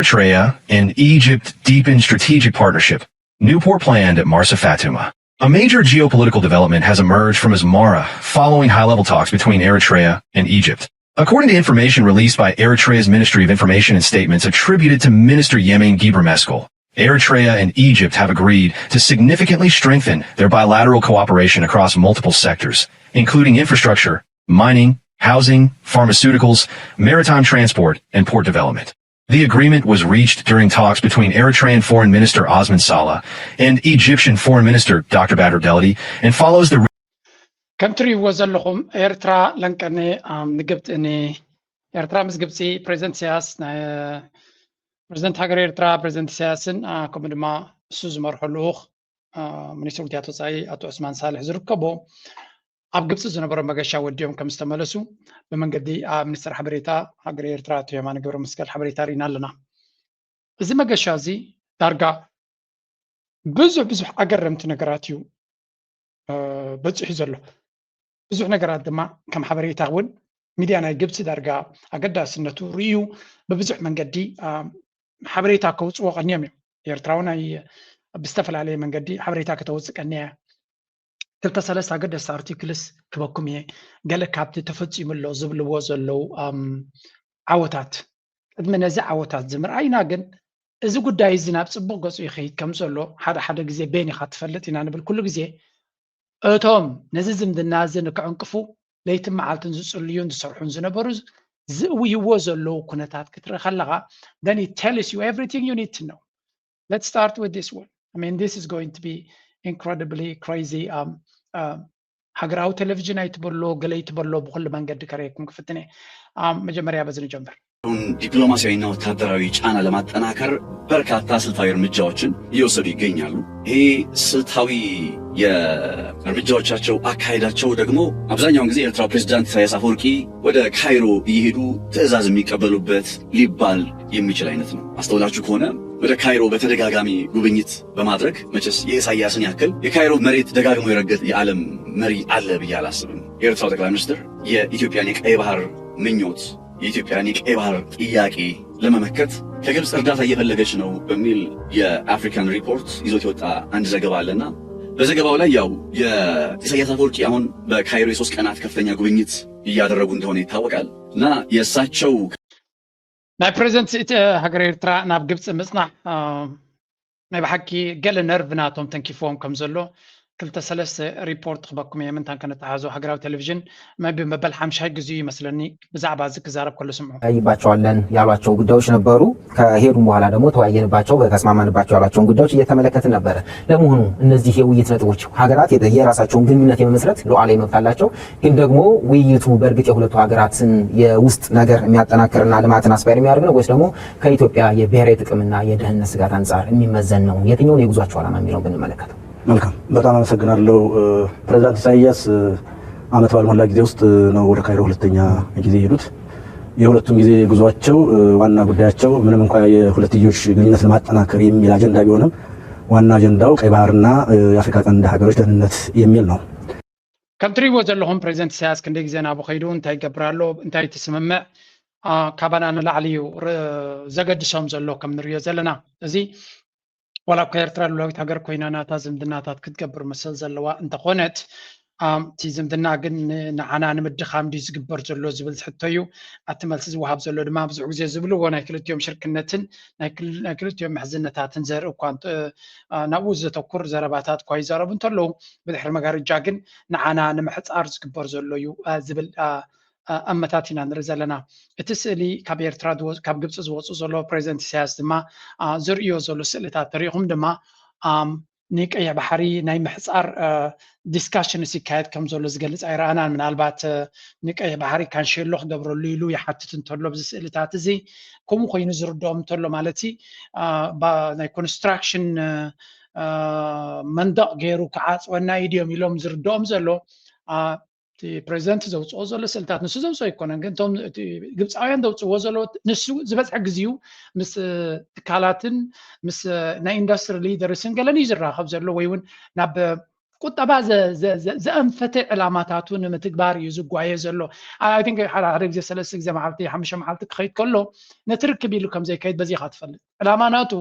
Eritrea and Egypt deepen strategic partnership. New port planned at Marsa Fatuma. A major geopolitical development has emerged from Asmara following high-level talks between Eritrea and Egypt. According to information released by Eritrea's Ministry of Information and statements attributed to Minister Yemin Gebremeskel, Eritrea and Egypt have agreed to significantly strengthen their bilateral cooperation across multiple sectors, including infrastructure, mining, housing, pharmaceuticals, maritime transport, and port development. The agreement was reached during talks between Eritrean Foreign Minister Osman Saleh and Egyptian Foreign Minister Doctor Badr Abdelatty and follows the ከም ትርእይዎ ዘለኹም ኤርትራ ለንቀኒ ኣም፣ ንግብፂ ኒ ኤርትራ ምስ ግብፂ ፕሬዚደንት ኢሳያስ ናይ ፕሬዚደንት ሃገር ኤርትራ ፕሬዚደንት ኢሳያስን አ፣ ከምኡ ድማ እሱ ዝመርሖ ልኡኽ አ፣ ሚኒስትር ጉዳያት ወፃኢ ኣቶ ዑስማን ሳልሕ ዝርከቦ ኣብ ግብፂ ዝነበሮ መገሻ ወዲኦም ከም ዝተመለሱ ብመንገዲ ኣብ ሚኒስትር ሓበሬታ ሃገር ኤርትራ ኣቶ የማነ ገብረ መስቀል ሓበሬታ ርኢና ኣለና። እዚ መገሻ እዚ ዳርጋ ብዙሕ ብዙሕ ኣገረምቲ ነገራት እዩ እ፣ በፂሑ ዘሎ። ብዙሕ ነገራት ድማ ከም ሓበሬታ እውን ሚድያ ናይ ግብፂ ዳርጋ ኣገዳስነቱ ርእዩ ብብዙሕ መንገዲ እ፣ ሓበሬታ ከውፅዎ ቀኒዮም እዮም። ኤርትራ እውን ናይ ብዝተፈላለየ መንገዲ ሓበሬታ ከተውፅእ ቀኒያ እያ። ክልተ ሰለስተ ኣገደስቲ ኣርቲክልስ ክበኩም እየ። ገለ ካብቲ ተፈፂሙ ኣሎ ዝብልዎ ዘለዉ ኣም፣ ዓወታት ቅድሚ ነዚ ዓወታት ዝምርኣይና ግን እዚ ጉዳይ እዚ ናብ ፅቡቕ ገፁ ይኸይድ ከም ዘሎ ሓደ ሓደ ግዜ ቤን ኢኻ ትፈልጥ ኢና ንብል ኩሉ ግዜ እቶም ነዚ ዝምድና እዚ ንክዕንቅፉ ለይትን መዓልትን ዝፅልዩን ዝሰርሑን ዝነበሩ ዝእውይዎ ዘለዉ ኩነታት ክትርኢ ከለኻ then it tells you everything you need to know. Let's start with this one. I mean, this is going to be incredibly crazy. Um, um, ሃገራዊ ቴሌቪዥን ኣይትበሎ ገለ ኣይትበሎ ብኩሉ መንገዲ ከረየኩም ክፍትነ። Um, መጀመሪያ በዚ ንጀምር። ዲፕሎማሲያዊና ወታደራዊ ጫና ለማጠናከር በርካታ ስልታዊ እርምጃዎችን እየወሰዱ ይገኛሉ። ይሄ ስልታዊ የእርምጃዎቻቸው አካሄዳቸው ደግሞ አብዛኛውን ጊዜ የኤርትራው ፕሬዚዳንት ኢሳያስ አፈወርቂ ወደ ካይሮ እየሄዱ ትዕዛዝ የሚቀበሉበት ሊባል የሚችል አይነት ነው። አስተውላችሁ ከሆነ ወደ ካይሮ በተደጋጋሚ ጉብኝት በማድረግ መቼስ የኢሳያስን ያክል የካይሮ መሬት ደጋግሞ የረገጠ የዓለም መሪ አለ ብዬ አላስብም። የኤርትራው ጠቅላይ ሚኒስትር የኢትዮጵያን የቀይ ባህር ምኞት የኢትዮጵያን የቀይ ባህር ጥያቄ ለመመከት ከግብፅ እርዳታ እየፈለገች ነው በሚል የአፍሪካን ሪፖርት ይዞት የወጣ አንድ ዘገባ አለና በዘገባው ላይ ያው የኢሳያስ አፈወርቂ አሁን በካይሮ የሶስት ቀናት ከፍተኛ ጉብኝት እያደረጉ እንደሆነ ይታወቃል እና የእሳቸው ናይ ፕሬዚደንት ኢት- ሃገር ኤርትራ ናብ ግብፂ ምፅናሕ እ፣ ናይ ብሓቂ ገለ ነርቭ ናቶም ተንኪፍዎም ከም ዘሎ ክልተ ሰለስተ ሪፖርት ክበኩም እየ ምንታን ከነተሓዞ ሃገራዊ ቴሌቪዥን መቢ መበል ሓምሻይ ግዜኡ ይመስለኒ ብዛዕባ እዚ ክዛረብ ከሎ ስምዑ። ይባቸዋለን ያሏቸው ጉዳዮች ነበሩ። ከሄዱም በኋላ ደግሞ ተወያየንባቸው፣ ተስማማንባቸው ያሏቸውን ጉዳዮች እየተመለከትን ነበረ። ለመሆኑ እነዚህ የውይይት ነጥቦች ሀገራት የራሳቸውን ግንኙነት የመመስረት ሉዓላዊ መብት አላቸው። ግን ደግሞ ውይይቱ በእርግጥ የሁለቱ ሀገራትን የውስጥ ነገር የሚያጠናክርና ልማትን አስፓየር የሚያደርግ ነው ወይስ ደግሞ ከኢትዮጵያ የብሔራዊ ጥቅምና የደህንነት ስጋት አንጻር የሚመዘን ነው? የትኛውን የጉዟቸው ዓላማ የሚለውን ብንመለከተው። መልካም፣ በጣም አመሰግናለሁ። ፕሬዚዳንት ኢሳያስ አመት ባልሞላ ጊዜ ውስጥ ነው ወደ ካይሮ ሁለተኛ ጊዜ የሄዱት። የሁለቱም ጊዜ ጉዟቸው ዋና ጉዳያቸው ምንም እንኳ የሁለትዮሽ ግንኙነት ለማጠናከር የሚል አጀንዳ ቢሆንም ዋና አጀንዳው ቀይ ባህርና የአፍሪካ ቀንድ ሀገሮች ደህንነት የሚል ነው። ከም ትሪእዎ ዘለኹም ፕሬዚደንት ኢሳያስ ክንደይ ግዜ ናብኡ ከይዱ እንታይ ይገብር ኣሎ እንታይ ትስምምዕ አ፣ ካባና ንላዕሊ እዩ ር- ዘገድሶም ዘሎ ከም ንሪኦ ዘለና። እዚ ዋላ እኳ ኤርትራ ሉላዊት ሃገር ኮይና ናታ ዝምድናታት ክትገብር መሰል ዘለዋ እንተኾነት አ፣ እቲ ዝምድና ግን ን- ንዓና ንምድኻም ድዩ ዝግበር ዘሎ ዝብል ዝሕቶ እዩ። ኣቲ መልሲ ዝወሃብ ዘሎ ድማ ብዙሕ ግዜ ዝብልዎ ናይ ክልቲኦም ሽርክነትን ናይ ክል- ናይ ክልቲኦም ምሕዝነታትን ዘርኢ እኳ እንተ- አ፣ ናብኡ ዘተኩር ዘረባታት እኳ ይዛረቡ እንተለዉ ብድሕሪ መጋረጃ ግን ንዓና ንምሕፃር ዝግበር ዘሎ እዩ አ፣ ዝብል አ፣ አ፣ ኣመታት ኢና ንርኢ ዘለና። እቲ ስእሊ ካብ ኤርትራ ዝወ- ካብ ግብፂ ዝወፁ ዘሎ ፕሬዚደንት ኢሳያስ ድማ አ፣ ዘርእዮ ዘሎ ስእልታት ተሪኢኹም ድማ ኣም፣ ንቀይሕ ባሕሪ ናይ ምሕፃር ዲስካሽንስ ይካየድ ከም ዘሎ ዝገልፅ ኣይረኣናን። ምናልባት እ፣ ንቀይሕ ባሕሪ ካንሼሎ ክገብረሉ ኢሉ ይሓትት እንተሎ ኣብዚ ስእልታት እዚ ከምኡ ኮይኑ ዝርድኦም እንተሎ ማለት እ፣ ባ- ናይ ኮንስትራክሽን እ፣ እ፣ መንደቕ ገይሩ ክዓፅወና እዩ ድዮም ኢሎም ዝርድኦም ዘሎ እ፣ እቲ ፕሬዚደንት ዘውፅኦ ዘሎ ስእልታት ንሱ ዘውፅኦ ኣይኮነን ግን እቶም እቲ ግብፃውያን ዘውፅዎ ዘሎ ንሱ ዝበዝሐ ግዜኡ ምስ እ፣ ትካላትን ምስ እ፣ ናይ ኢንዱስትሪ ሊደርስን ገለን እዩ ዝራኸብ ዘሎ ወይ እውን ናብ እ፣ ቁጠባ ዘ- ዘ- ዘ- ዘአንፈተ ዕላማታቱ ንምትግባር እዩ ዝጓየ ዘሎ። I think ሓደ ሓደ ግዜ ሰለስተ ግዜ መዓልቲ ሓሙሽተ መዓልቲ ክኸይድ ከሎ ነቲ ርክብ ኢሉ ከም ዘይከይድ በዚኻ ትፈልጥ። ዕላማ ናቱ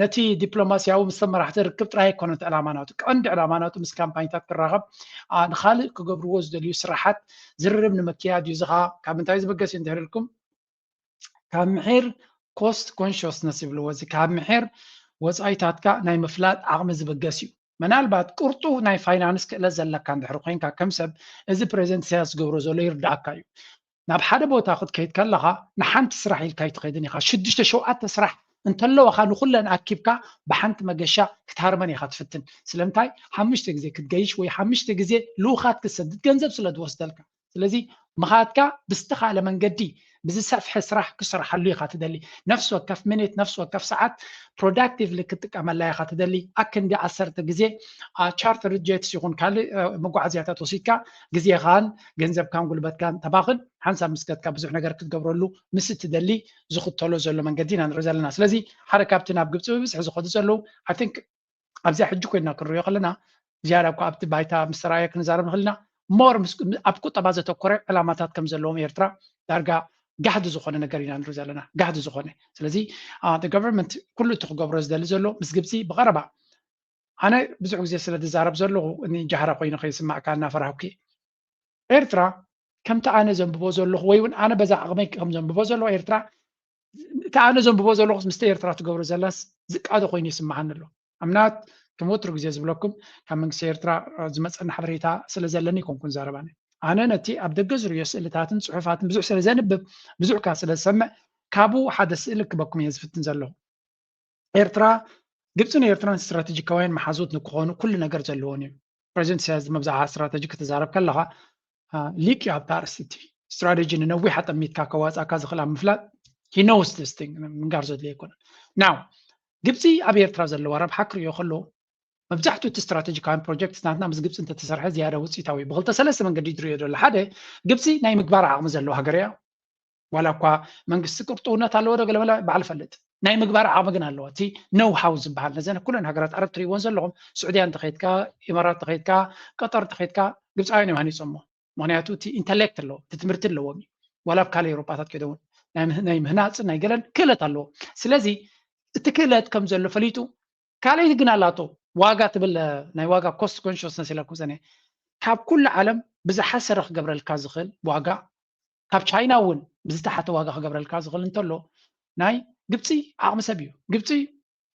ነቲ ዲፕሎማስያዊ ምስ መራሕቲ ርክብ ጥራይ ኣይኮነን። ዕላማ ናቱ ቀንዲ ዕላማ ናቱ ምስ ካምፓኒታት ክራኸብ፣ ኣ፣ ንኻልእ ክገብርዎ ዝደልዩ ስራሓት ዝርርብ ንምክያድ እዩ። እዚ ኸኣ ካብ ምንታይ ዝብገስ እዩ እንድሕር ኢልኩም፣ ካብ ምሒር ኮስት ኮንሽስነስ ይብልዎ፣ እዚ ካብ ምሒር ወፃኢታትካ ናይ ምፍላጥ ዓቕሚ ዝብገስ እዩ። ምናልባት ቅርጡ ናይ ፋይናንስ ክእለት ዘለካ እንድሕር ኮይንካ ከም ሰብ፣ እዚ ፕሬዚደንት ኢሳያስ ዝገብሮ ዘሎ ይርዳእካ እዩ። ናብ ሓደ ቦታ ክትከይድ ከለኻ ንሓንቲ ስራሕ ኢልካ ኣይትኸይድን ኢኻ። ሽዱሽተ ሸውዓተ ስራሕ እንተለዋኻ ንኩለን ኣኪብካ ብሓንቲ መገሻ ክትሃርመን ኢኻ ትፍትን። ስለምንታይ ሓሙሽተ ግዜ ክትገይሽ ወይ ሓሙሽተ ግዜ ልኡኻት ክትሰድድ ገንዘብ ስለ ዝወስደልካ። ስለዚ ምኻድካ ብዝተኻለ መንገዲ ብዝሰፍሐ ስራሕ ክሰርሓሉ ኢኻ ትደሊ። ነፍሲ ወከፍ ሚኒት፣ ነፍሲ ወከፍ ሰዓት ፕሮዳክቲቭሊ ክትጥቀመላ ኢኻ ትደሊ። ኣክንዲ ዓሰርተ ግዜ ቻርተር ጀትስ ይኹን ካልእ መጓዓዝያታት ወሲድካ ግዜኻን ገንዘብካን ጉልበትካን ተባኽን ሓንሳብ ምስ ከድካ ብዙሕ ነገር ክትገብረሉ ምስ እትደሊ ዝኽተሎ ዘሎ መንገዲ ኢና ንርኢ ዘለና። ስለዚ ሓደ ካብቲ ናብ ግብፂ ብብዝሒ ዝኸዱ ዘለዉ I think ኣብዚኣ ሕጂ ኮይና ክንሪኦ ከለና ዝያዳ እኳ ኣብቲ ባይታ ምስ ተራእየ ክንዛረብ ንኽእል ኢና። ሞር ኣብ ቁጠባ ዘተኮረ ዕላማታት ከም ዘለዎም ኤርትራ ዳርጋ ጋህዲ ዝኾነ ነገር ኢና ንርኢ ዘለና፣ ጋህዲ ዝኾነ። ስለዚ government ኩሉ እቲ ክገብሮ ዝደሊ ዘሎ ምስ ግብፂ ብቐረባ ኣነ ብዙሕ ግዜ ስለ ዝዛረብ ዘለኹ እኒ ጃህራ ኮይኑ ከይስማዕካ እናፈራህኩ ኤርትራ ከምቲ ኣነ ዘንብቦ ዘለኹ ወይ እውን ኣነ በዛ ዓቕመይ ከም ዘንብቦ ዘለኹ ኤርትራ እቲ ኣነ ዘንብቦ ዘለኹ ምስቲ ኤርትራ ትገብሮ ዘላስ ዝቃዶ ኮይኑ ይስምዓኒ ኣሎ። ኣምናት ከም ወትሩ ግዜ ዝብለኩም ካብ መንግስቲ ኤርትራ ዝመፀኒ ሓበሬታ ስለ ዘለኒ ይኮንኩን ዛረባኒ ኣነ ነቲ ኣብ ደገ ዝርዮ ስእልታትን ፅሑፋትን ብዙሕ ስለ ዘንብብ ብዙሕ ካ ስለ ዝሰምዕ ካብኡ ሓደ ስእሊ ክበኩም እየ ዝፍትን ዘለኹ። ኤርትራ ግብፅን ኤርትራን ስትራቴጂካውያን መሓዙት ንክኾኑ ኩሉ ነገር ዘለዎን እዩ። ፕሬዚደንት ኢሳያስ ድማ ብዛዕባ ስትራቴጂ ክትዛረብ ከለኻ ሊቅ እዩ ኣብታ ኣርእስቲ እቲ ስትራቴጂ ንነዊሕ ኣጠሚትካ ከዋፃእካ ዝኽእል ኣብ ምፍላጥ he knows this thing ምንጋር ዘድልዮ ኣይኮነን። ናው ግብፂ ኣብ ኤርትራ ዘለዋ ረብሓ ክሪኦ ከሎ መብዛሕትኡ እቲ ስትራቴጂካውያን ፕሮጀክት ናትና ምስ ግብፂ እንተተሰርሐ ዝያዳ ውፅኢታዊ እዩ። ብክልተ ሰለስተ መንገዲ ድሪኦ ዘሎ ሓደ ግብፂ ናይ ምግባር ዓቕሚ ዘለዎ ሃገር እያ። ዋላ እኳ መንግስቲ ቅርጥውነት ኣለዎ ዶ ገለመለ ባዕል ፈልጥ ናይ ምግባር ዓቕሚ ግን ኣለዎ። እቲ ነው ሃው ዝበሃል ነዘን ኩለን ሃገራት ዓረብ ትሪእዎን ዘለኹም ስዑድያ እንተኸይድካ ኢማራት እንተኸይድካ ቀጠር እንተኸይድካ ግብፃውያን እዮም ሃኒፆሞ። ምክንያቱ እቲ ኢንተሌክት ኣለዎ እቲ ትምህርቲ ኣለዎም እዩ። ዋላ ኣብ ካልእ ኤውሮጳታት ከይደውን ናይ ምህናፅን ናይ ገለን ክእለት ኣለዎ። ስለዚ እቲ ክእለት ከም ዘሎ ፈሊጡ ካልኣይቲ ግን ኣላቶ ዋጋ ትብል ናይ ዋጋ ኮስት ኮንሽስነስ ኢላ ክምፀነ ካብ ኩሉ ዓለም ብዝሓሰረ ክገብረልካ ዝኽእል ዋጋ ካብ ቻይና እውን ብዝተሓተ ዋጋ ክገብረልካ ዝኽእል እንተሎ ናይ ግብፂ ዓቕሚ ሰብ እዩ። ግብፂ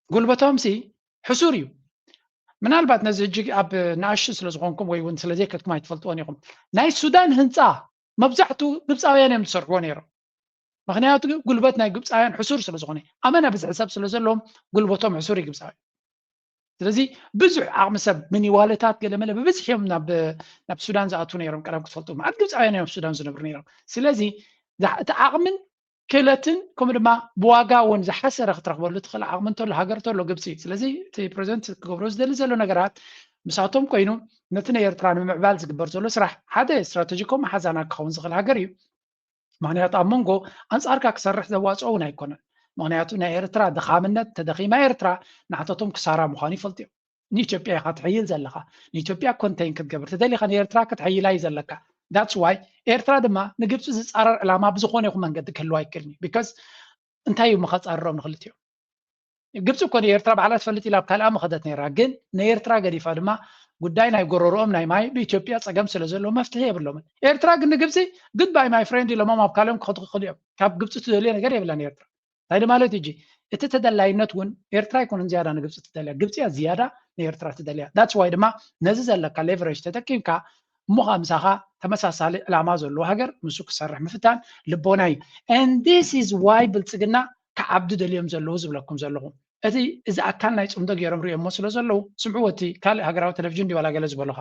ጉልበቶም ሲ ሕሱር እዩ። ምናልባት ነዚ ሕጂ ኣብ ንኣሽቱ ስለ ዝኾንኩም ወይ እውን ስለ ዘይከድኩም ኣይትፈልጥዎን ኢኹም። ናይ ሱዳን ህንፃ መብዛሕትኡ ግብፃውያን እዮም ዝሰርሕዎ ነይሮም። ምክንያቱ ጉልበት ናይ ግብፃውያን ሕሱር ስለ ዝኾነ ኣመና ብዝሒ ሰብ ስለ ዘለዎም ጉልበቶም ሕሱር እዩ ግብፃውያን። ስለዚ ብዙሕ ዓቕሚ ሰብ ምን ዋለታት ገለመለ ብብዝሒ እዮም ናብ ናብ ሱዳን ዝኣትዉ ነይሮም። ቀደም ክትፈልጡ መዓት ግብፃውያን እዮም ኣብ ሱዳን ዝነብሩ ነይሮም። ስለዚ እቲ ዓቕምን ክእለትን ከምኡ ድማ ብዋጋ እውን ዝሓሰረ ክትረክበሉ ትኽእል ዓቕሚ እንተሎ ሃገር እንተሎ ግብፂ። ስለዚ እቲ ፕሬዚደንት ክገብሮ ዝደሊ ዘሎ ነገራት ምሳቶም ኮይኑ ነቲ ናይ ኤርትራ ንምዕባል ዝግበር ዘሎ ስራሕ ሓደ ስትራቴጂኮም መሓዛና ክኸውን ዝኽእል ሃገር እዩ። ምክንያቱ ኣብ መንጎ ኣንፃርካ ክሰርሕ ዘዋፅኦ እውን ኣይኮነን። ምክንያቱ ናይ ኤርትራ ድኻምነት ተደኺማ ኤርትራ ንዓተቶም ክሳራ ምዃኑ ይፈልጡ እዮም። ንኢትዮጵያ ኢኻ ትሕይል ዘለኻ። ንኢትዮጵያ ኮንቴን ክትገብር ተደሊኻ ንኤርትራ ክትሕይላ እዩ ዘለካ። That's why ኤርትራ ድማ ንግብፂ ዝፃረር ዕላማ ብዝኾነ ይኹን መንገዲ ክህልዋ ኣይክእልን እዩ። ቢካዝ እንታይ እዩ ምኸፃርሮም ንክልቲኦም ግብፂ እኮ ንኤርትራ ባዕላ ትፈልጥ ኢላ ኣብ ካልኣ ምኸደት ነይራ። ግን ንኤርትራ ገዲፋ ድማ ጉዳይ ናይ ጎረርኦም ናይ ማይ ብኢትዮጵያ ፀገም ስለ ዘለዎ መፍትሒ የብሎምን። ኤርትራ ግን ንግብፂ good bye my friend ኢሎሞም ኣብ ካልኦም ክኸዱ ክኽእሉ እዮም። ካብ ግብፂ ትደልዮ ነገር የብላን ኤርትራ። እንታይ ማለት እዩ እቲ ተደላይነት እውን ኤርትራ ኣይኮነን ዝያዳ ንግብፂ ትደልያ፣ ግብፂ እያ ዝያዳ ንኤርትራ ትደልያ። That's why ድማ ነዚ ዘለካ ሌቨሬጅ ተጠቂምካ እሞ ከዓ ምሳኻ ተመሳሳሊ ዕላማ ዘለዎ ሃገር ምስኡ ክሰርሕ ምፍታን ልቦና እዩ። And this is why ብልፅግና ክዓብዱ ደልዮም ዘለዉ ዝብለኩም ዘለኹ። እቲ እዚ ኣካል ናይ ፅምዶ ገይሮም ሪኦሞ ስለ ዘለዉ ስምዕዎ። እቲ ካልእ ሃገራዊ ቴሌቪዥን ድዩ ዋላ ገለ ዝበሉኻ?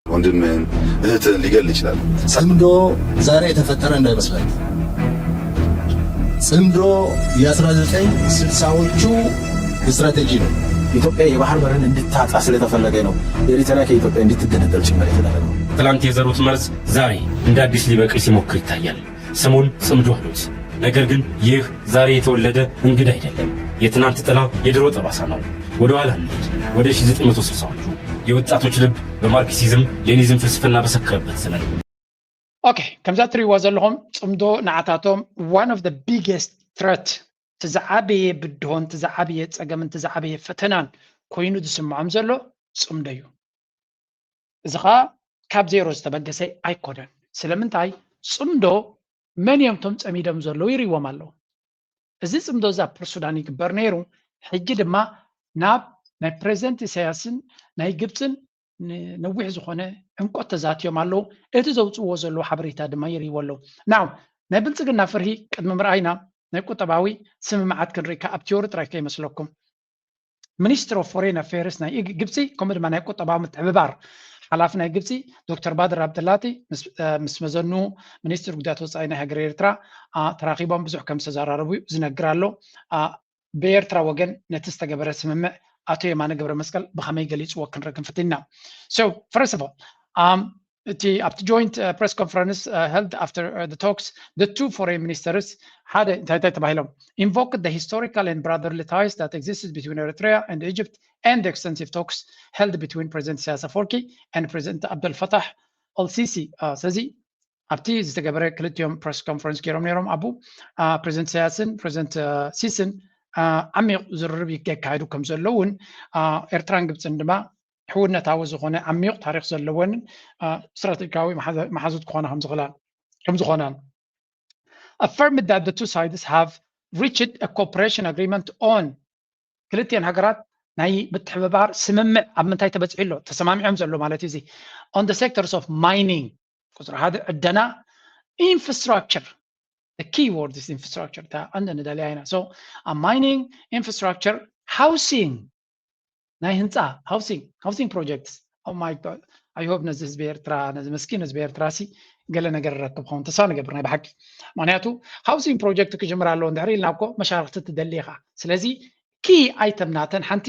ወንድምህን እህትህን ሊገል ይችላል። ጽምዶ ዛሬ የተፈጠረ እንዳይመስላችሁ። ጽምዶ የአስራ ዘጠኝ ስልሳዎቹ ስትራቴጂ ነው። ኢትዮጵያ የባህር በርን እንድታጣ ስለተፈለገ ነው ኤሪትሪያ ከኢትዮጵያ እንድትገነጠል ጭምር የተደረገው። ትላንት የዘሩት መርዝ ዛሬ እንደ አዲስ ሊበቅል ሲሞክር ይታያል። ስሙን ጽምዶ አሉት። ነገር ግን ይህ ዛሬ የተወለደ እንግዳ አይደለም። የትናንት ጥላ የድሮ ጠባሳ ነው። ወደ ኋላ እንሂድ፣ ወደ ሺህ ዘጠኝ መቶ ስልሳዎቹ። የወጣቶች ልብ በማርክሲዝም ሌኒዝም ፍልስፍና በሰከረበት ዘመን okay ከምዛ ትሪእዎ ዘለኹም ፅምዶ ንዓታቶም one of the biggest threat ትዝዓበየ ብድሆን ትዝዓበየ ፀገምን ትዝዓበየ ፈተናን ኮይኑ ዝስምዖም ዘሎ ፅምዶ እዩ። እዚ ከዓ ካብ ዜሮ ዝተበገሰ ኣይኮነን። ስለምንታይ? ፅምዶ መን እዮም እቶም ፀሚዶም ዘለዉ ይርእዎም ኣለዉ። እዚ ፅምዶ እዚ ኣብ ፖርት ሱዳን ይግበር ነይሩ። ሕጂ ድማ ናብ ናይ ፕሬዚደንት ኢሳያስን ናይ ግብፅን ነዊሕ ዝኾነ ዕምቆት ተዛትዮም ኣለዉ። እቲ ዘውፅዎ ዘለዉ ሓበሬታ ድማ ይርእይዎ ኣለዉ። ናው ናይ ብልፅግና ፍርሂ ቅድሚ ምርኣይና ናይ ቁጠባዊ ስምምዓት ክንርኢ ካብ ቲዮሪ ጥራይ ከይመስለኩም። ሚኒስትር ኦፍ ፎሬን ኣፌርስ ናይ ግብፂ ከምኡ ድማ ናይ ቁጠባዊ ምትሕብባር ሓላፊ ናይ ግብፂ ዶክተር ባድር ኣብደላቲ ምስ መዘኑ ሚኒስትር ጉዳያት ወፃኢ ናይ ሃገር ኤርትራ ተራኺቦም ብዙሕ ከም ዝተዘራረቡ ዝነግር ኣሎ። ብኤርትራ ወገን ነቲ ዝተገበረ ስምምዕ ኣቶ የማነ ገብረ መስቀል ብኸመይ ገሊፅዎ ክንርኢ ክንፍትን ኢና። So first of all እቲ ኣብቲ joint press conference held after the talks the two foreign ministers ሓደ እንታይ እንታይ ተባሂሎም invoked the historical and brotherly ties that existed between Eritrea and Egypt and the extensive talks held between President Isaias Afwerki and President Abdel Fattah al-Sisi. ስለዚ ኣብቲ ዝተገበረ ክልቲኦም press conference ገይሮም ነይሮም ኣቡ ፕሬዚደንት ኢሳያስን ፕሬዚደንት ሲስን ዓሚቕ ዝርርብ የካይዱ ከም ዘለውን ኤርትራን ግብፅን ድማ ሕውነታዊ ዝኾነ ዓሚቕ ታሪክ ዘለወንን ስትራቴጂካዊ መሓዙት ክኾና ከም ዝኾናን affirmed that the two sides have reached a cooperation agreement on ክልቲኤን ሃገራት ናይ ምትሕብባር ስምምዕ ኣብ ምንታይ ተበፂሑ ኣሎ ተሰማሚዖም ዘሎ ማለት እዩ። On the sectors of mining ቁፅሪ ሓደ ዕደና infrastructure the key word is infrastructure እታ ቀንዲ ንደልያ ኢና። So ኣብ mining infrastructure housing ናይ ህንፃ housing housing projects oh my god I hope ነዚ ህዝቢ ኤርትራ ነዚ መስኪን ህዝቢ ኤርትራ ሲ ገለ ነገር ረክብ ኸውን ተስፋ ንገብር ናይ ብሓቂ ምክንያቱ housing project ክጅምር ኣለዎ እንድሕር ኢልና እኮ መሻርክቲ ትደሊ ኢኻ። ስለዚ key item ናተን ሓንቲ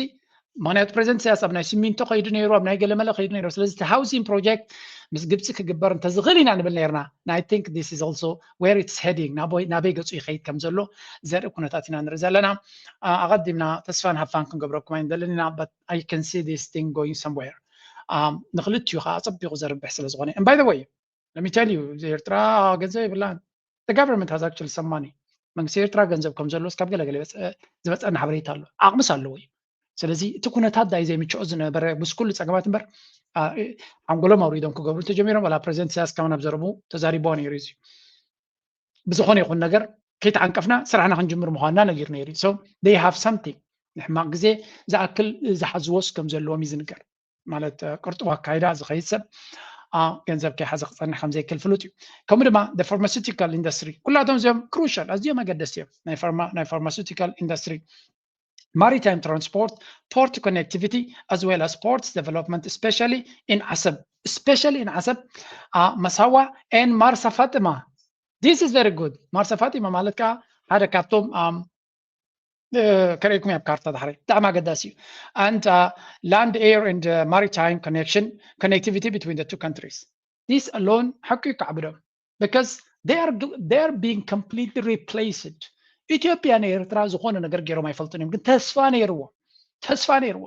ምክንያቱ ፕሬዚደንት ኢሳያስ ኣብ ናይ ሲሚንቶ ከይዱ ነይሩ ኣብ ናይ ገለመለ ከይዱ ነይሩ። ስለዚ እቲ housing project ምስ ግብፂ ክግበር እንተዝኽእል ኢና ንብል ነርና። I think this is also where it's heading ናበይ ገፁ ይኸይድ ከም ዘሎ ዘርኢ ኩነታት ኢና ንርኢ ዘለና። ኣቐዲምና ተስፋን ሃፋን ክንገብረኩም ኣይንደልን ኢና but I can see this thing going somewhere ንክልቲኡ ከዓ ኣፀቢቑ ዘርብሕ ስለ ዝኾነ and by the way let me tell you ኤርትራ ገንዘብ የብላን። The government has actually some money መንግስቲ ኤርትራ ገንዘብ ከም ዘሎ እስካብ ገለገለ ዝበፀና ሓበሬታ ኣሎ። ዓቕምስ ኣለዎ እዩ። ስለዚ እቲ ኩነታት ዳይ ዘይምችኦ ዝነበረ ምስ ኩሉ ፀገማት እምበር ሓንጎሎም ኣውሪዶም ክገብሩ እንተጀሚሮም ዋላ ፕሬዚደንት ኢሳያስ ካብ ናብ ዘረቡ ተዛሪቦ ነይሩ እዩ። ብዝኾነ ይኹን ነገር ከይተዓንቀፍና ስራሕና ክንጅምር ምዃንና ነጊሩ ነይሩ። So they have something ንሕማቕ ግዜ ዝኣክል ዝሓዝዎስ ከም ዘለዎም እዩ ዝንገር። ማለት ቅርጡው ኣካይዳ ዝኸይድ ሰብ ገንዘብ ከይሓዘ ክፀንሕ ከም ዘይክእል ፍሉጥ እዩ። ከምኡ ድማ pharmaceutical industry ኩላቶም እዚኦም crucial ኣዝዮም ኣገደስቲ እዮም። ናይ pharmaceutical industry maritime transport port connectivity as well as ports development especially in ዓሰብ especially in ዓሰብ መሳዋ and ማርሳ ፋጥማ this is very good ማርሳ ፋጥማ ማለት ከዓ ሓደ ካብቶም ከርእየኩም ኣብ ካርታ ድሕሪ ብጣዕሚ ኣገዳሲ እዩ and land air and maritime connection connectivity between the two countries this alone ሓቂ ይከዓብዶም because they are they are being completely replaced ኢትዮጵያ ንኤርትራ ዝኾነ ነገር ገይሮም ኣይፈልጡን እዮም ግን ተስፋ ነይርዎ ተስፋ ነይርዎ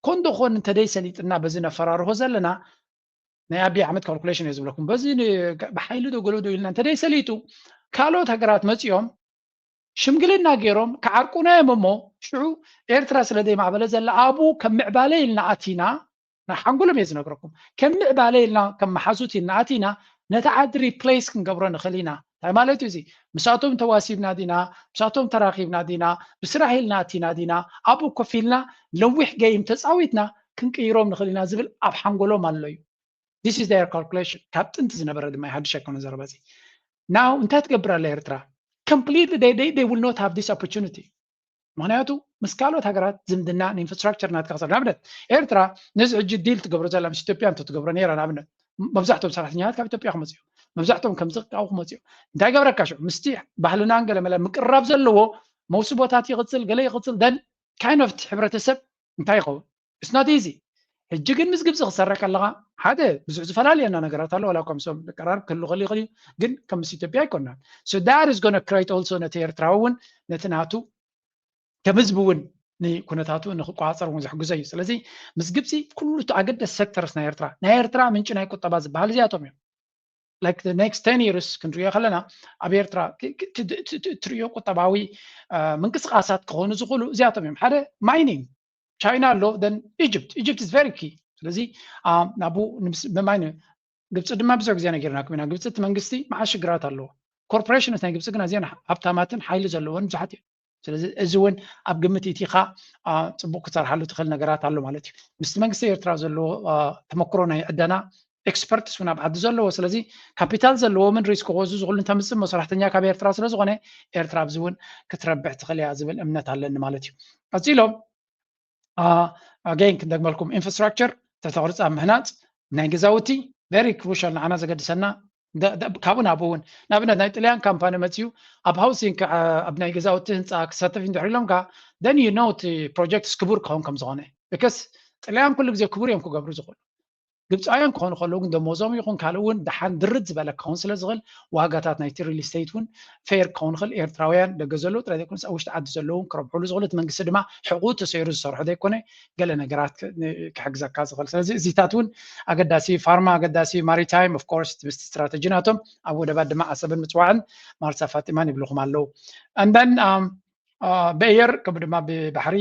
ኮንዶ ኮን እንተደይ ሰሊጥና በዚ ነፈራርሆ ዘለና ናይ ኣቢ ኣሕመድ calculation እየ ዝብለኩም በዚ ብሓይሊ ዶ ገሎ ዶ ኢልና እንተደይ ሰሊጡ ካልኦት ሃገራት መፂኦም ሽምግልና ገይሮም ክዓርቁና እዮም እሞ ሽዑ ኤርትራ ስለ ዘይማዕበለ ዘላ ኣብኡ ከም ምዕባለ ኢልና ኣቲና ናይ ሓንጎሎም እየ ዝነግረኩም ከም ምዕባለ ኢልና ከም መሓዙት ኢልና ኣቲና ነቲ ዓዲ replace ክንገብሮ ንኽእል ኢና እንታይ ማለት እዩ እዚ ምሳቶም ተዋሲብና ዲና ምሳቶም ተራኺብና ዲና ብስራሕ ኢልና ኣቲና ዲና ኣብኡ ኮፍ ኢልና ነዊሕ game ተፃዊትና ክንቅይሮም ንኽእል ኢና ዝብል ኣብ ሓንጎሎም ኣሎ እዩ this is their calculation ካብ ጥንቲ ዝነበረ ድማ ሓድሽ ኣይኮነ ዘረባ እዚ now እንታይ ትገብር ኣላ ኤርትራ completely they, they, they will not have this opportunity ምክንያቱ ምስ ካልኦት ሃገራት ዝምድና ንinfrastructure ናትካ ክሰር ንኣብነት ኤርትራ ነዚ ሕጂ deal ትገብሮ ዘላ ምስ ኢትዮጵያ እንተ ትገብሮ ነይራ ንኣብነት መብዛሕቶም ሰራሕተኛታት ካብ ኢትዮጵያ ክመፅኡ መብዛሕቶም ከምዚ ካብኡ ክመፅኡ እንታይ ገብረካ ሽዑ ምስቲ ባህልናን ገለመለ ምቅርራብ ዘለዎ መውስቦታት ይቕፅል ገለ ይቕፅል then kind of ሕብረተሰብ እንታይ ይኸውን it's not easy ሕጂ ግን ምስ ግብፂ ክሰረ ከለካ ሓደ ብዙሕ ዝፈላለየና ነገራት ኣሎ ዋላ ከምሶም ቀራርብ ክህሉ ክእል ይኽእል እዩ ግን ከም ምስ ኢትዮጵያ ኣይኮናን so that is gonna create also ነቲ ኤርትራዊ እውን ነቲ ናቱ ከም ህዝቢ እውን ንኩነታቱ ንክቆፃፀር እውን ዝሕግዞ እዩ። ስለዚ ምስ ግብፂ ኩሉ እቲ ኣገደሲ sectors ናይ ኤርትራ ናይ ኤርትራ ምንጪ ናይ ቁጠባ ዝበሃል እዚኣቶም እዮም። Like the next ten years ክንሪኦ ከለና ኣብ ኤርትራ ትሪኦ ቁጠባዊ ምንቅስቃሳት ክኾኑ ዝኽእሉ እዚኣቶም እዮም። ሓደ mining፣ ቻይና ኣሎ፣ then Egypt Egypt is very key። ስለዚ ናብኡ ብማይን ግብፂ ድማ ብዙሕ ግዜ ነጊርናኩም ኢና። ግብፂ እቲ መንግስቲ መዓት ሽግራት ኣለዎ። ኮርፖሬሽንስ ናይ ግብፂ ግን ኣዝየን ሃብታማትን ሓይሊ ዘለዎን ብዙሓት እዮም። ስለዚ እዚ እውን ኣብ ግምት ኢቲኻ ፅቡቅ ክትሰርሓሉ ትኽእል ነገራት ኣሎ ማለት እዩ። ምስቲ መንግስቲ ኤርትራ ዘለዎ ተመክሮ ናይ ዕደና ኤክስፐርትስ እውን ኣብ ዓዲ ዘለዎ፣ ስለዚ ካፒታል ዘለዎምን ሪስክ ክወስዱ ዝኽእሉን ተምፅእ እሞ ሰራሕተኛ ካብ ኤርትራ ስለዝኾነ ኤርትራ ኣብዚ እውን ክትረብሕ ትኽእል እያ ዝብል እምነት ኣለኒ ማለት እዩ። ቀፂሎም ኣገይን ክንደግመልኩም፣ ኢንፍራስትራክቸር፣ ትሕተ ቅርፂ ኣብ ምህናፅ ናይ ገዛውቲ very crucial ንዓና ዘገድሰና። ካብኡ ናብኡ እውን ንኣብነት ናይ ጥልያን ካምፓኒ መፅዩ ኣብ ሃውሲንግ ኣብ ናይ ገዛውቲ ህንፃ ክሳተፍ እንድሕር ኢሎም ከዓ then you know እቲ ፕሮጀክት ክቡር ክኸውን ከም ዝኾነ። ብከስ ጥልያን ኩሉ ግዜ ክቡር እዮም ክገብሩ ዝኽእሉ። ግብፃውያን ክኾኑ ከለዉ ግን ደሞዞም ይኹን ካልእ እውን ደሓን ድርት ዝበለ ክኸውን ስለ ዝኽእል ዋጋታት ናይቲ ሪል ስቴት እውን ፌር ክኸውን ይኽእል። ኤርትራውያን ደገ ዘለዉ ጥራይ ዘይኮነስ ኣብ ውሽጢ ዓዲ ዘለዉ እውን ክረብሕሉ ዝኽእሉ፣ እቲ መንግስቲ ድማ ሕቑኡ ተሰይሩ ዝሰርሖ ዘይኮነ ገለ ነገራት ክሕግዘካ ዝኽእል። ስለዚ እዚታት እውን ኣገዳሲ፣ ፋርማ ኣገዳሲ፣ ማሪታይም of course ምስቲ ስትራተጂ ናቶም ኣብ ወደባት ድማ ዓሰብን ምፅዋዕን ማርሳ ፋጢማን ይብልኹም ኣለዉ። And then ብኣየር ከምኡ ድማ ብባሕሪ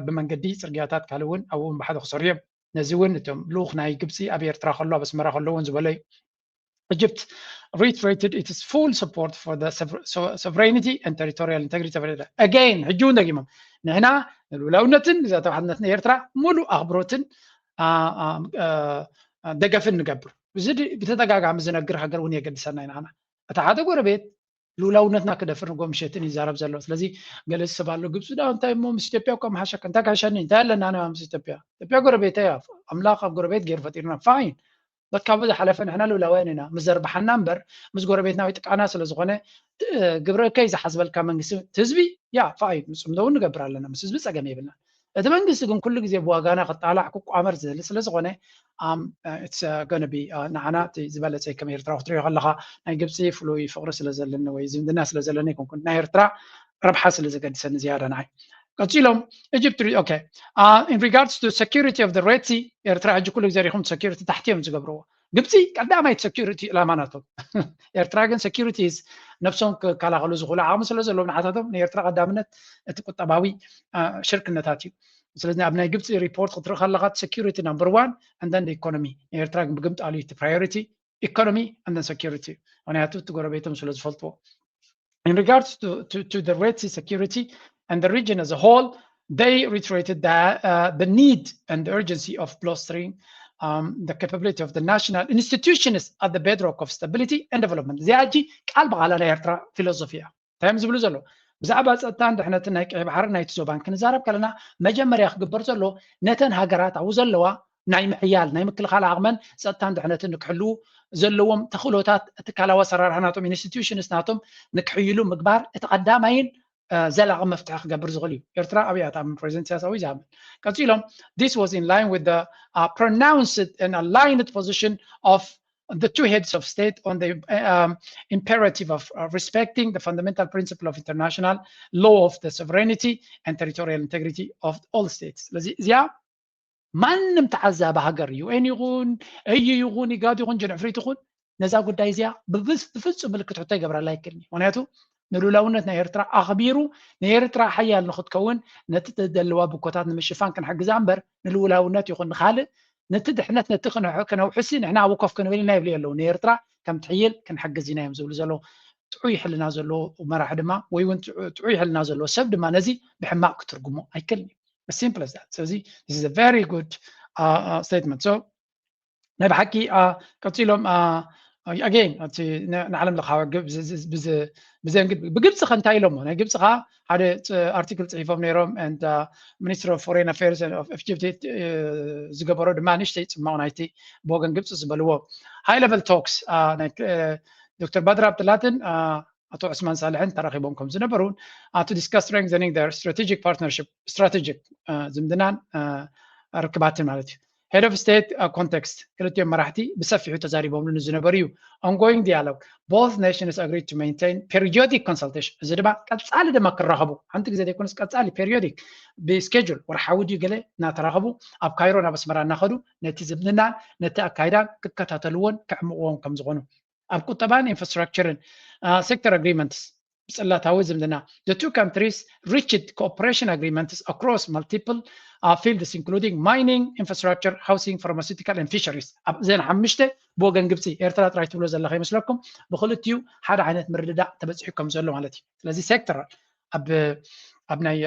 ብመንገዲ ፅርግያታት ካልእ እውን ኣብኡ እውን ብሓደ ክሰርሑ እዮም። ነዚ እውን እቶም ልኡኽ ናይ ግብፂ ኣብ ኤርትራ ከሎ ኣብ ኣስመራ ከሎ እውን ዝበሎ እዩ። Egypt reiterated its full support for the sovereignty and territorial integrity of Eritrea. Again ሕጂ እውን ደጊሞም ንሕና ንልኡላውነትን ግዝኣታዊ ሓድነትን ኤርትራ ሙሉእ ኣኽብሮትን ደገፍን ንገብር። እዚ ብተደጋጋሚ ዝነግር ሃገር እውን የገድሰና ኢና። እታ ሓደ ጎረቤት ልኡላውነትና ክደፍር ንጎ ምሸትን ይዛረብ ዘሎ። ስለዚ ገለ ሰብ ኣሎ ግብፂ ዳ እንታይ እሞ ምስ ኢትዮጵያ እኮ ምሓሸካ እንታይ ካሸኒ እንታይ ኣለና ና ምስ ኢትዮጵያ? ኢትዮጵያ ጎረቤተይ እያ። ኣምላኽ ኣብ ጎረቤት ገይሩ ፈጢሩና ፋይን። በቃ ብዝሓለፈ ንሕና ልኡላውያን ኢና ምስ ዘርብሓና እምበር ምስ ጎረቤትና ወይ ጥቃና ስለ ዝኾነ ግብረ ከይ ዝሓስበልካ መንግስቲ ህዝቢ ያ ፋይን ንፅምዶ እውን ንገብር ኣለና ምስ ህዝቢ ፀገም የብልና። እቲ መንግስቲ ግን ኩሉ ግዜ ብዋጋና ክጣላዕ ክቋመር ዝህል ስለ ዝኾነ ንዓና ዝበለፀ ከም ኤርትራ ክትሪኦ ከለካ ናይ ግብፂ ፍሉይ ፍቅሪ ስለ ዘለኒ ወይ ዝምድና ስለ ዘለኒ ኣይኮንኩን ናይ ኤርትራ ረብሓ ስለ ዘገድሰኒ ዝያዳ ንዓይ። ቀፂሎም Egypt okay in regards to security of the Red Sea ኤርትራ ሕጂ ኩሉ ግዜ ሪኹም security ታሕቲ እዮም ዝገብርዎ። ግብፂ ቀዳማይት security ዕላማ ናቶም ኤርትራ ግን security ነብሶም ክከላኸሉ ዝኽእሉ ዓቕሚ ስለ ዘለዎም ንዓታቶም ንኤርትራ ቀዳምነት እቲ ቁጠባዊ ሽርክነታት እዩ። ስለዚ ኣብ ናይ ግብፂ ሪፖርት ክትርኢ ከለካ security number one and then economy ንኤርትራ ግን ብግምጣሉ እቲ priority economy and then security ምክንያቱ እቲ ጎረቤቶም ስለ ዝፈልጥዎ። In regards to, to, to the Red Sea security and the region as a whole, they reiterated that uh, the need and the urgency of bolstering um, the capability of the national institutions at the bedrock of stability and development. እዚኣ ሕጂ ቃል ብቃላ ናይ ኤርትራ ፊሎሶፊ እያ። እንታይ እዮም ዝብሉ ዘለዉ? ብዛዕባ ፀጥታን ድሕነትን ናይ ቀይ ባሕርን ናይቲ ዞባን ክንዛረብ ከለና መጀመርያ ክግበር ዘሎ ነተን ሃገራት ኣብኡ ዘለዋ ናይ ምሕያል ናይ ምክልኻል ዓቕመን ፀጥታን ድሕነትን ንክሕልዉ ዘለዎም ተኽእሎታት ትካላዊ ኣሰራርሓ ናቶም ኢንስቲትዩሽንስ ናቶም ንክሕይሉ ምግባር እቲ ቀዳማይን ዘላቒ መፍትሒ ክገብር ዝኽእል እዩ። ኤርትራ ኣብያ ትኣምን፣ ፕሬዚደንት ኢሳያስ ኣብኡ ዝኣምን። ቀፂሎም this was in line with the uh, pronounced and aligned position of the two heads of state on the um, imperative of uh, respecting the fundamental principle of international law of the sovereignty and territorial integrity of all states. ስለዚ እዚኣ ማንም ተዓዛቢ ሃገር ዩኤን ይኹን እዩ ይኹን ኢጋድ ይኹን ጅንሕፍሪት ይኹን ነዛ ጉዳይ እዚኣ ብፍፁም ምልክት ሕቶ ይገብረላ ኣይክእልን እዩ። ምክንያቱ ንሉላውነት ናይ ኤርትራ ኣኽቢሩ ንኤርትራ ሓያል ንክትከውን ነቲ ዘለዋ ብኮታት ንምሽፋን ክንሕግዛ እምበር ንልውላውነት ይኹን ንካልእ ነቲ ድሕነት ነቲ ክነውሕሲ ንሕና ኣብ ኮፍ ክንብል ኢና ይብሉ የለው። ንኤርትራ ከም ትሕይል ክንሕግዝ ኢና እዮም ዝብሉ ዘለዉ። ጥዑይ ሕልና ዘለዎ መራሒ ድማ ወይ እውን ጥዑይ ሕልና ዘለዎ ሰብ ድማ ነዚ ብሕማቕ ክትርጉሞ ኣይክእልን እዩ። Simple as that. ስለዚ this is a very good uh, uh, statement. So ናይ ብሓቂ ቀፂሎም ኣጌን እቲ ንዓለም ለኻዊ ብዘንግድ ብግብፂ ከ እንታይ ኢሎሞ ናይ ግብፂ ከዓ ሓደ ኣርቲክል ፅሒፎም ነይሮም and minister of foreign affairs of Egypt ዝገበሮ ድማ ንእሽተይ ፅማቕ ናይቲ ብወገን ግብፂ ዝበልዎ high level talks ዶክተር ባድር ኣብትላትን ኣቶ ዑስማን ሳልሕን ተራኺቦም ከም ዝነበሩን to discuss strengthening their strategic partnership strategic ዝምድናን ርክባትን ማለት እዩ። Head of State context ክልቲኦም መራሕቲ ብሰፊሑ ተዛሪቦምሉ ዝነበሩ እዩ። Ongoing dialogue, both nations agreed to maintain periodic consultation። እዚ ድማ ቀጻሊ ድማ ክራኸቡ፣ ሓንቲ ግዜ ዘይኮነስ ቀጻሊ periodic ብስኬጁል ወርሓዊ ድዩ ገለ እናተራኸቡ ኣብ ካይሮ ናብ ኣስመራ እናኸዱ ነቲ ዝምድናን ነቲ ኣካይዳን ክከታተልዎን ክዕምቕዎን ከም ዝኾኑ፣ ኣብ ቁጠባን ኢንፍራስትራክቸርን sector agreements ብጽላታዊ ዝምድና the two countries reached cooperation agreements across multiple fields including mining, infrastructure, housing, pharmaceutical and fisheries። ኣብዘን ሓሙሽተ ብወገን ግብፂ፣ ኤርትራ ጥራይ ትብሎ ዘለኻ ይመስለኩም፣ ብክልቲኡ ሓደ ዓይነት ምርድዳእ ተበፂሑ ከም ዘሎ ማለት እዩ። ስለዚ ሴክተር ኣብ ናይ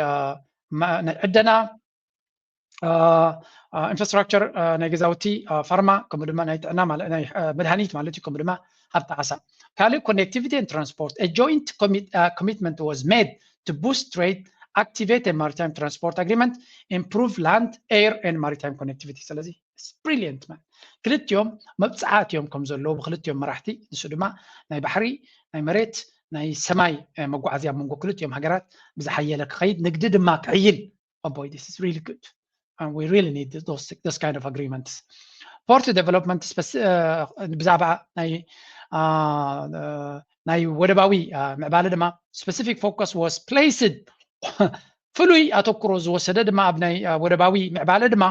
ዕደና፣ ኢንፍራስትራክቸር፣ ናይ ገዛውቲ፣ ፋርማ፣ ከምኡ ድማ ናይ ጥዕና፣ መድሃኒት ማለት እዩ፣ ከምኡ ድማ ሃብቲ ዓሳ። ካልእ connectivity and transport, a joint commitment was made to boost trade, activate a maritime transport agreement, improve land, air and maritime connectivity። ስለዚ brilliant man። ክልቲኦም መብፅዓት እዮም ከም ዘለዉ ብክልቲኦም መራሕቲ፣ ንሱ ድማ ናይ ባሕሪ፣ ናይ መሬት፣ ናይ ሰማይ መጓዓዝያ ኣብ መንጎ ክልቲኦም ሃገራት ብዝሓየለ ክኸይድ፣ ንግዲ ድማ ክዕይል። Oh boy, this is really good. And we really need those, those kind of agreements. Port development ብዛዕባ ናይ ናይ ወደባዊ ምዕባለ ድማ specific focus was placed፣ ፍሉይ ኣተኩሮ ዝወሰደ ድማ ኣብ ናይ ወደባዊ ምዕባለ ድማ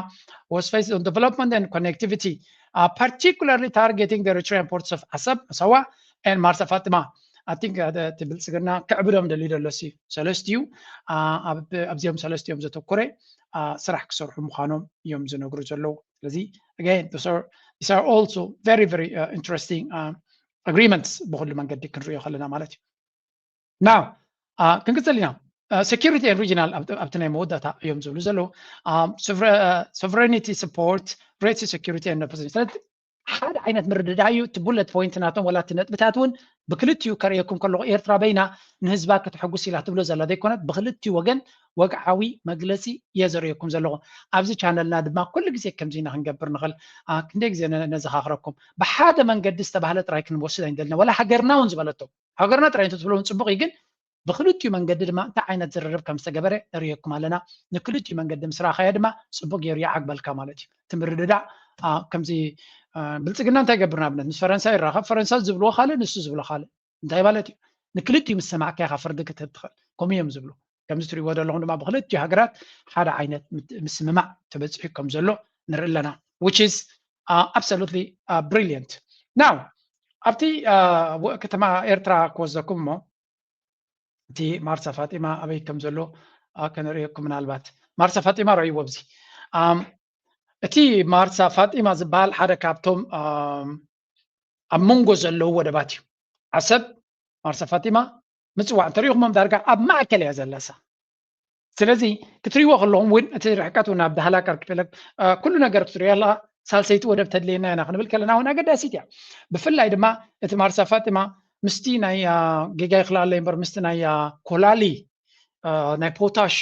was placed on development and connectivity, particularly targeting the Eritrean ports of Asab, Asawa, and Marsa Fatima. I think እቲ ብልፅግና ክዕብዶም ደልዩ ደሎ ሲ ሰለስቲኡ ኣብዚኦም ሰለስቲኦም ዘተኮረ ስራሕ ክሰርሑ ምዃኖም እዮም ዝነግሩ ዘለዉ። ስለዚ again, these are also very, very interesting agreements ብኩሉ መንገዲ ክንሪኦ ከለና ማለት እዩ። Now ክንቅፅል ኢና። Security and regional ኣብቲ ናይ መወዳእታ እዮም ዝብሉ ዘለዉ። Sovereignty support, Red Sea security and opposition። ስለዚ ሓደ ዓይነት ምርድዳእ እዩ። እቲ bullet point ናቶም ወላ እቲ ነጥብታት እውን ብክልቲኡ ከርእየኩም ከለኹ ኤርትራ በይና ንህዝባ ከተሐጉስ ኢላ ትብሎ ዘላ ዘይኮነት ብክልቲኡ ወገን ወግዓዊ መግለፂ እየ ዘርእየኩም ዘለኹ። ኣብዚ ቻነልና ድማ ኩሉ ግዜ ከምዚ ኢና ክንገብር ንኽእል። ክንደይ ግዜ ነዘኻኽረኩም፣ ብሓደ መንገዲ ዝተባህለ ጥራይ ክንወስድ ኣይንደልና፣ ወላ ሃገርና እውን ዝበለቶ። ሃገርና ጥራይ እንተትብሎ እውን ፅቡቕ እዩ፣ ግን ብክልቲኡ መንገዲ ድማ እንታይ ዓይነት ዝርርብ ከም ዝተገበረ ነርእየኩም ኣለና። ንክልቲኡ መንገዲ ምስ ረኣኻዮ ድማ ፅቡቅ ገይሩ ይዓግበልካ ማለት እዩ። እቲ ምርድዳእ ከምዚ ብልፅግና እንታይ ይገብር? ንኣብነት ምስ ፈረንሳ ይራኸብ፣ ፈረንሳ ዝብልዎ ካልእ ንሱ ዝብሎ ካልእ። እንታይ ማለት እዩ? ንክልቲኡ ምስ ሰማዕካ ኢኻ ፍርዲ ክትህብ ትኽእል። ከምኡ እዮም ዝብሉ። ከምዚ ትሪእዎ ዘለኹም ድማ ብክልቲኡ ሃገራት ሓደ ዓይነት ምስምማዕ ተበፂሑ ከም ዘሎ ንርኢ ኣለና፣ which is absolutely brilliant። Now ኣብቲ ከተማ ኤርትራ ክወስደኩም እሞ እቲ ማርሳ ፋጢማ ኣበይ ከም ዘሎ ከነርእየኩም። ምናልባት ማርሳ ፋጢማ ረእይዎ ኣብዚ። እቲ ማርሳ ፋጢማ ዝበሃል ሓደ ካብቶም ኣብ መንጎ ዘለዉ ወደባት እዩ። ዓሰብ፣ ማርሳ ፋጢማ፣ ምጽዋዕ እንተሪእኹሞም ዳርጋ ኣብ ማእከል እያ ዘለሳ። ስለዚ ክትሪእዎ ከለኹም እውን እቲ ርሕቀት እውን ኣብ ዳህላክ ኣርኪፔላግ ኩሉ ነገር ክትሪኦ ኣለኻ። ሳልሰይቲ ወደብ ተድልየና ኢና ክንብል ከለና እውን ኣገዳሲት እያ። ብፍላይ ድማ እቲ ማርሳ ፋጢማ ምስቲ ናይ ጌጋ ይክልኣለይ እምበር ምስቲ ናይ ኮላሊ ናይ ፖታሽ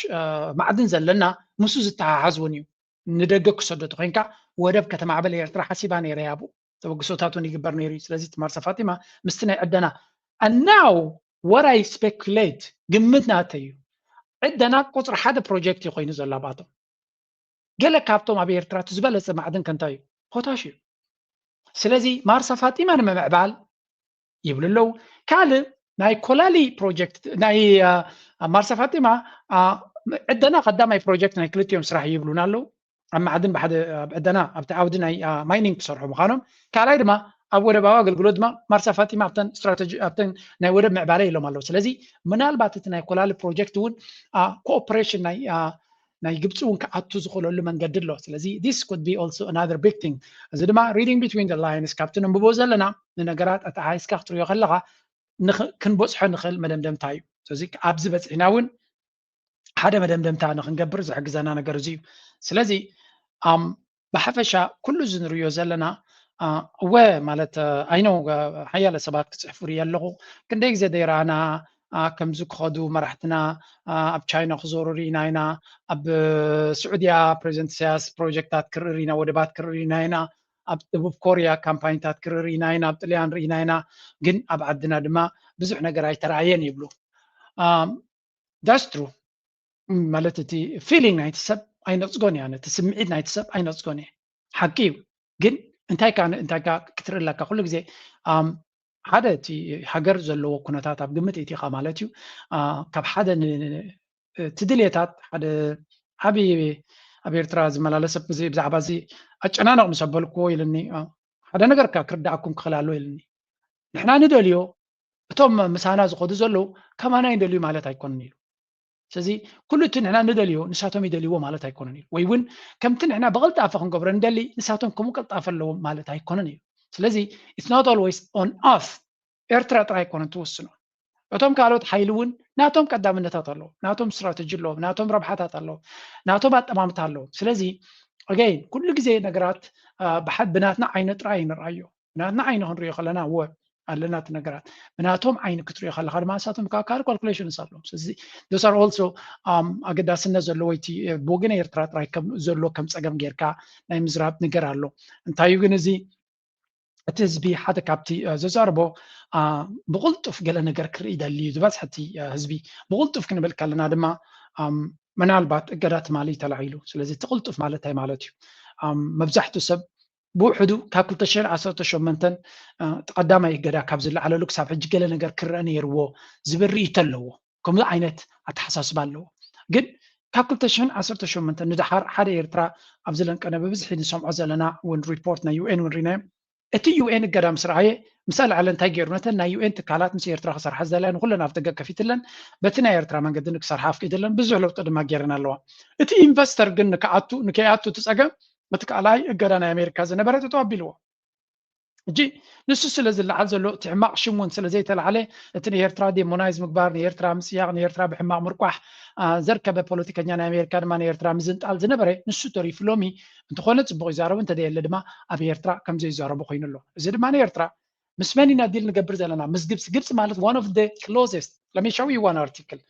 ማዕድን ዘለና ምስኡ ዝተሓሓዝ እውን እዩ። ንደገ ክሰዶ ተኮይንካ ወደብ ከተማዕበል ኤርትራ ሓሲባ ነይረ እያ። ብኡ ተበግሶታት እውን ይግበር ነይሩ እዩ። ስለዚ እቲ ማርሳ ፋጢማ ምስቲ ናይ ዕደና and now what I speculate ግምት ናተይ እዩ። ዕደና ቁፅሪ ሓደ ፕሮጀክት እዩ ኮይኑ ዘሎ ኣብኣቶም። ገለ ካብቶም ኣብ ኤርትራ እቲ ዝበለፀ ማዕድን ከ እንታይ እዩ? ፖታሽ እዩ። ስለዚ ማርሳ ፋጢማ ንምምዕባል ይብሉ ኣለዉ። ካልእ ናይ ኮላሊ ፕሮጀክት ናይ ማርሳ ፋጢማ ዕደና ቀዳማይ ፕሮጀክት ናይ ክልቲኦም ስራሕ ይብሉና ኣለዉ። ኣብ ማዕድን ብሓደ ኣብ ዕደና ኣብቲ ዓውዲ ናይ ማይኒንግ ክሰርሑ ምዃኖም፣ ካልኣይ ድማ ኣብ ወደባዊ ኣገልግሎት ድማ ማርሳ ፋጢማ ኣብተን ስትራተጂ ኣብተን ናይ ወደብ ምዕባለ ኢሎም ኣለዉ። ስለዚ ምናልባት እቲ ናይ ኮላሊ ፕሮጀክት እውን ኮኦፕሬሽን ናይ ናይ ግብፂ እውን ክኣቱ ዝኽእለሉ መንገዲ ኣሎ። ስለዚ this could be also another big thing። እዚ ድማ reading between the lines ካብቲ ነንብቦ ዘለና ንነገራት ኣተሓሒዝካ ክትሪኦ ከለኻ ክንበፅሖ ንኽእል መደምደምታ እዩ። ስለዚ ኣብዚ በፂሕና እውን ሓደ መደምደምታ ንክንገብር ዝሕግዘና ነገር እዚ እዩ። ስለዚ ብሓፈሻ ኩሉ እዚ ንሪኦ ዘለና እወ ማለት ኣይኖ ሓያለ ሰባት ክፅሕፉ ርኢ ኣለኹ። ክንደይ ግዜ ደይራና ከምዚ ክኸዱ መራሕትና ኣብ ቻይና ክዞሩ ርኢና ኢና። ኣብ ስዑድያ ፕሬዚደንት ኢሳያስ ፕሮጀክታት ክርኢ ርኢና፣ ወደባት ክርኢ ርኢና ኢና። ኣብ ደቡብ ኮርያ ካምፓኒታት ክርኢ ርኢና ኢና፣ ኣብ ጥልያን ርኢና ኢና። ግን ኣብ ዓድና ድማ ብዙሕ ነገር ኣይተረኣየን ይብሉ። That's true። ማለት እቲ ፊሊንግ ናይቲ ሰብ ኣይነፅጎን እያ፣ ነቲ ስምዒት ናይቲ ሰብ ኣይነፅጎን እየ። ሓቂ እዩ። ግን እንታይ ካ እንታይ ካ ክትርኢ ኣለካ? ኩሉ ግዜ ሓደ እቲ ሃገር ዘለዎ ኩነታት ኣብ ግምት እቲኻ ማለት እዩ። ካብ ሓደ እቲ ድሌታት ሓደ ዓብዪ ኣብ ኤርትራ ዝመላለሰ ብዛዕባ እዚ ኣጨናነቕ ምስ ኣበልክዎ ኢልኒ፣ ሓደ ነገር ካ ክርዳኣኩም ክኽእል ኣሎ ኢልኒ። ንሕና ንደልዮ እቶም ምሳና ዝኸዱ ዘለዉ ከማና ይደልዩ ማለት ኣይኮነን ኢሉ። ስለዚ ኩሉ እቲ ንሕና ንደልዮ ንሳቶም ይደልይዎ ማለት ኣይኮነን ኢሉ። ወይ እውን ከምቲ ንሕና ብቐልጣፈ ክንገብሮ እንደሊ ንሳቶም ከምኡ ቀልጣፈ ኣለዎም ማለት ኣይኮነን ኢሉ። ስለዚ it's not always on us። ኤርትራ ጥራይ ኣይኮነን ትወስኖ። እቶም ካልኦት ሓይሊ እውን ናቶም ቀዳምነታት ኣለዎም፣ ናቶም ስትራተጂ ኣለዎም፣ ናቶም ረብሓታት ኣለዎም፣ ናቶም ኣጠማምታ ኣለዎም። ስለዚ again ኩሉ ግዜ ነገራት ብናትና ዓይነ ጥራይ ይንርኣዮ። ብናትና ዓይነ ክንሪኦ ከለና እወ ኣለና እቲ ነገራት፣ ብናቶም ዓይኒ ክትሪኦ ከለካ ድማ ንሳቶም ከዓ ካልእ calculation ኣለዎም። ስለዚ those are also ኣገዳስነት ዘለዎ እቲ ብወገን ኤርትራ ጥራይ ዘሎ ከም ፀገም ጌርካ ናይ ምዝራብ ነገር ኣሎ። እንታይ እዩ ግን እዚ እቲ ህዝቢ ሓደ ካብቲ ዘዛርቦ ብቕልጡፍ ገለ ነገር ክርኢ ይደሊ እዩ። ዝበዝሐ እቲ ህዝቢ ብቕልጡፍ ክንብል ከለና ድማ ምናልባት እገዳ ትማሊ ተላዒሉ። ስለዚ እቲ ቅልጡፍ ማለት እንታይ ማለት እዩ? መብዛሕትኡ ሰብ ብውሕዱ ካብ ክልተ ሽሕን ዓሰርተ ሸሞንተን እቲ ቀዳማይ እገዳ ካብ ዝለዓለሉ ክሳብ ሕጂ ገለ ነገር ክረአ ነይርዎ ዝብል ርእይቶ ኣለዎ። ከምዚ ዓይነት ኣተሓሳስባ ኣለዎ። ግን ካብ ክልተ ሽሕን ዓሰርተ ሸሞንተን ንደሓር ሓደ ኤርትራ ኣብዚ ለንቀነ ብብዝሒ ንሰምዖ ዘለና እውን ሪፖርት ናይ ዩ ኤን እውን ሪናዮ እቲ ዩ ኤን እገዳ ምስ ረኣየ ምስ ኣልዓለ እንታይ ገይሩ? ነተን ናይ ዩ ኤን ትካላት ምስ ኤርትራ ክሰርሓ ዝደለያ ንኩለን ኣፍ ደገ ከፊትለን በቲ ናይ ኤርትራ መንገዲ ንክሰርሓ ኣፍቂድለን ብዙሕ ለውጢ ድማ ገይረን ኣለዋ። እቲ ኢንቨስተር ግን ንክኣቱ ንከይኣቱ እቲ ፀገም በቲ ካልኣይ እገዳ ናይ ኣሜሪካ ዝነበረ ጠጠው ኣቢልዎ። ሕጂ ንሱ ስለ ዝለዓል ዘሎ እቲ ሕማቕ ሽም እውን ስለ ዘይተላዓለ እቲ ንኤርትራ ዴሞናይዝ ምግባር ንኤርትራ ምፅያቕ ንኤርትራ ብሕማቕ ምርቋሕ ዘርከበ ፖለቲከኛ ናይ ኣሜሪካ ድማ ንኤርትራ ምዝንጣል ዝነበረ ንሱ ተሪፉ ሎሚ እንተኾነ ፅቡቕ ይዛረቡ እንተደየለ ድማ ኣብ ኤርትራ ከም ዘይዛረቡ ኮይኑ ኣሎ። እዚ ድማ ንኤርትራ ምስ መን ኢና ዲል ንገብር ዘለና? ምስ ግብፂ። ግብፂ ማለት one of the closest let me show you one article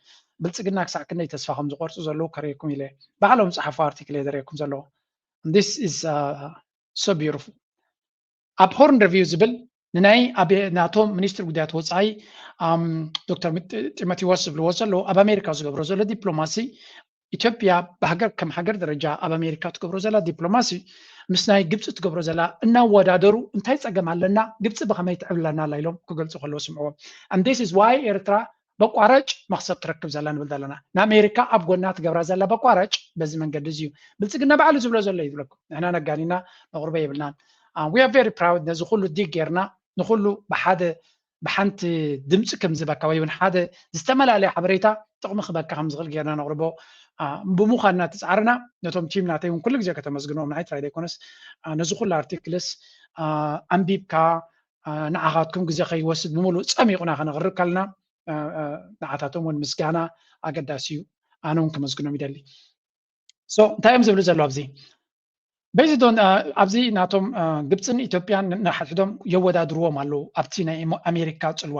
ብልፅግና ክሳዕ ክንደይ ተስፋ ከም ዝቆርፁ ዘለዉ ከርእየኩም ኢለ ባዕሎም ዝፀሓፉ ኣርቲክል እየ ዘርእየኩም ዘለዎ። This is so beautiful። ኣብ ሆርን ሪቪው ዝብል ንናይ ናቶም ሚኒስትር ጉዳያት ወፃኢ ዶክተር ጢሞቴዎስ ዝብልዎ ዘለዉ ኣብ ኣሜሪካ ዝገብሮ ዘሎ ዲፕሎማሲ ኢትዮጵያ ብሃገር ከም ሃገር ደረጃ ኣብ ኣሜሪካ ትገብሮ ዘላ ዲፕሎማሲ ምስ ናይ ግብፂ ትገብሮ ዘላ እናወዳደሩ እንታይ ፀገም ኣለና ግብፂ ብኸመይ ትዕብለና ኣላ ኢሎም ክገልፁ ከለዉ ስምዕዎም። And this is why ኤርትራ በቋራጭ መኽሰብ ትረክብ ዘላ ንብል ዘለና። ንኣሜሪካ ኣብ ጎና ትገብራ ዘላ በቋራጭ በዚ መንገዲ እዚ እዩ። ብልፅግና ባዕሉ ዝብሎ ዘሎ እዩ ዝብለኩም። ንሕና ነጋኒና መቕርበ የብልናን። We are very proud ነዚ ኩሉ ዲግ ጌርና ንኩሉ ብሓደ ብሓንቲ ድምፂ ከም ዝበካ ወይ እውን ሓደ ዝተፈላለየ ሓበሬታ ጥቕሚ ክበካ ከም ዝኽእል ጌርና ነቕርቦ ብምዃንና ትፃዕርና ነቶም ቲም ናተይ እውን ኩሉ ግዜ ከተመስግንዎም ንዓይ ጥራይ ዘይኮነስ ነዚ ኩሉ ኣርቲክልስ ኣንቢብካ ንዓኻትኩም ግዜ ከይወስድ ብምሉእ ፀሚቑና ከነቕርብ ከለና ንዓታቶም እውን ምስጋና ኣገዳሲ እዩ። ኣነ እውን ከመስግኖም ይደሊ። So እንታይ እዮም ዝብሉ ዘለዉ ኣብዚ? Based on ኣብዚ ናቶም ግብፅን ኢትዮጵያን ንሓድሕዶም የወዳድርዎም ኣለዉ ኣብቲ ናይ ኣሜሪካ ፅልዋ።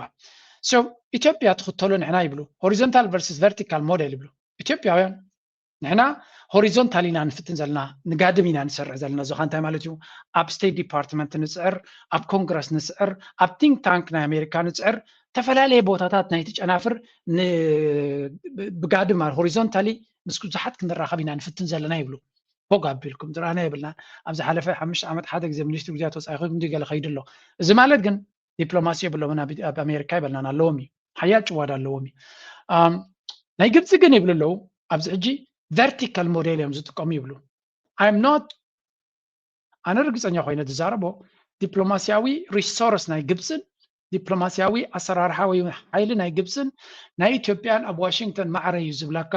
So ኢትዮጵያ ትኽተሎ ንሕና ይብሉ horizontal versus vertical model ይብሉ ኢትዮጵያውያን። ንሕና ሆሪዞንታል ኢና ንፍትን ዘለና ንጋድም ኢና ንሰርሕ ዘለና። እዚኻ እንታይ ማለት እዩ? ኣብ ስቴት ዲፓርትመንት ንፅዕር፣ ኣብ ኮንግረስ ንፅዕር፣ ኣብ ቲንክ ታንክ ናይ ኣሜሪካ ንፅዕር፣ ዝተፈላለየ ቦታታት ናይቲ ጨናፍር ብጋድም ማለት ሆሪዞንታሊ ምስ ብዙሓት ክንራኸብ ኢና ንፍትን ዘለና ይብሉ። ቦግ ኣቢልኩም ዝረኣና የብልና። ኣብ ዝሓለፈ ሓሙሽተ ዓመት ሓደ ግዜ ሚኒስትሪ ጉዳያት ወፃኢ ኮይኑ ገለ ከይዱ ኣሎ። እዚ ማለት ግን ዲፕሎማሲ የብሎምን ኣብ ኣሜሪካ ይበልናን ኣለዎም እዩ። ሓያል ጭዋዳ ኣለዎም እዩ። ናይ ግብፂ ግን ይብሉ ኣለዉ ኣብዚ ሕጂ ቨርቲካል ሞዴል እዮም ዝጥቀሙ ይብሉ። I'm not ኣነ ርግፀኛ ኮይነ ዝዛረቦ ዲፕሎማሲያዊ ሪሶርስ ናይ ግብፅን ዲፕሎማሲያዊ ኣሰራርሓ ወይ ሓይሊ ናይ ግብፅን ናይ ኢትዮጵያን ኣብ ዋሽንግተን ማዕረ እዩ ዝብላካ።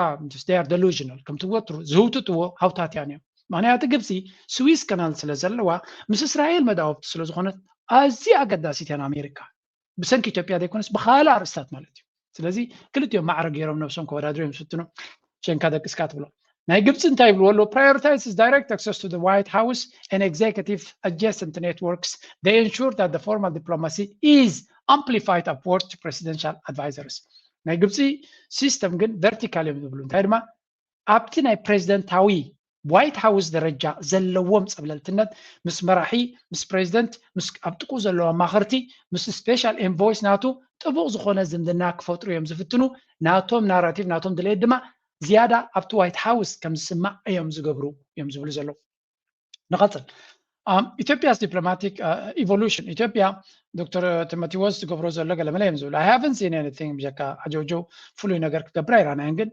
They are delusional ከምቲ ወትሩ ዝህውትትዎ ሃውታትያን እዮም። ምክንያቱ ግብፂ ስዊዝ ከናል ስለ ዘለዋ ምስ እስራኤል መዳወብቲ ስለ ዝኾነት ኣዝያ ኣገዳሲት እያ ንኣሜሪካ። ብሰንኪ ኢትዮጵያ ዘይኮነስ ብካልእ ኣርእስታት ማለት እዩ። ስለዚ ክልቲኦም ማዕረ ገይሮም ነብሶም ከወዳድሩ እዮም ዝፍትኑ። ሸንካ ደቅስካ ትብሎ ናይ ግብፂ እንታይ ይብልዎ ኣለዉ? Prioritizes direct access to the White House and executive adjacent networks. They ensure that the formal diplomacy is amplified upward to presidential advisors. ናይ ግብፂ ሲስተም ግን ቨርቲካል እዮም ዝብሉ። እንታይ ድማ ኣብቲ ናይ ፕሬዚደንታዊ ዋይት ሃውስ ደረጃ ዘለዎም ፀብለልትነት ምስ መራሒ ምስ ፕሬዚደንት ምስ ኣብ ጥቁ ዘለዉ ኣማኸርቲ ምስ ስፔሻል ኤንቮይስ ናቱ ጥቡቕ ዝኾነ ዝምድና ክፈጥሩ እዮም ዝፍትኑ። ናቶም ናራቲቭ ናቶም ድሌት ድማ ዝያዳ ኣብቲ ዋይት ሃውስ ከም ዝስማዕ እዮም ዝገብሩ እዮም ዝብሉ ዘለዉ። ንቐፅል። Ethiopia's diplomatic evolution ኢትዮጵያ ዶክተር ቲሞቴዎስ ዝገብሮ ዘሎ ገለመለ እዮም ዝብሉ። I haven't seen anything ብጀካ ዓጀውጀው ፍሉይ ነገር ክገብር ኣይረኣናዮን፣ ግን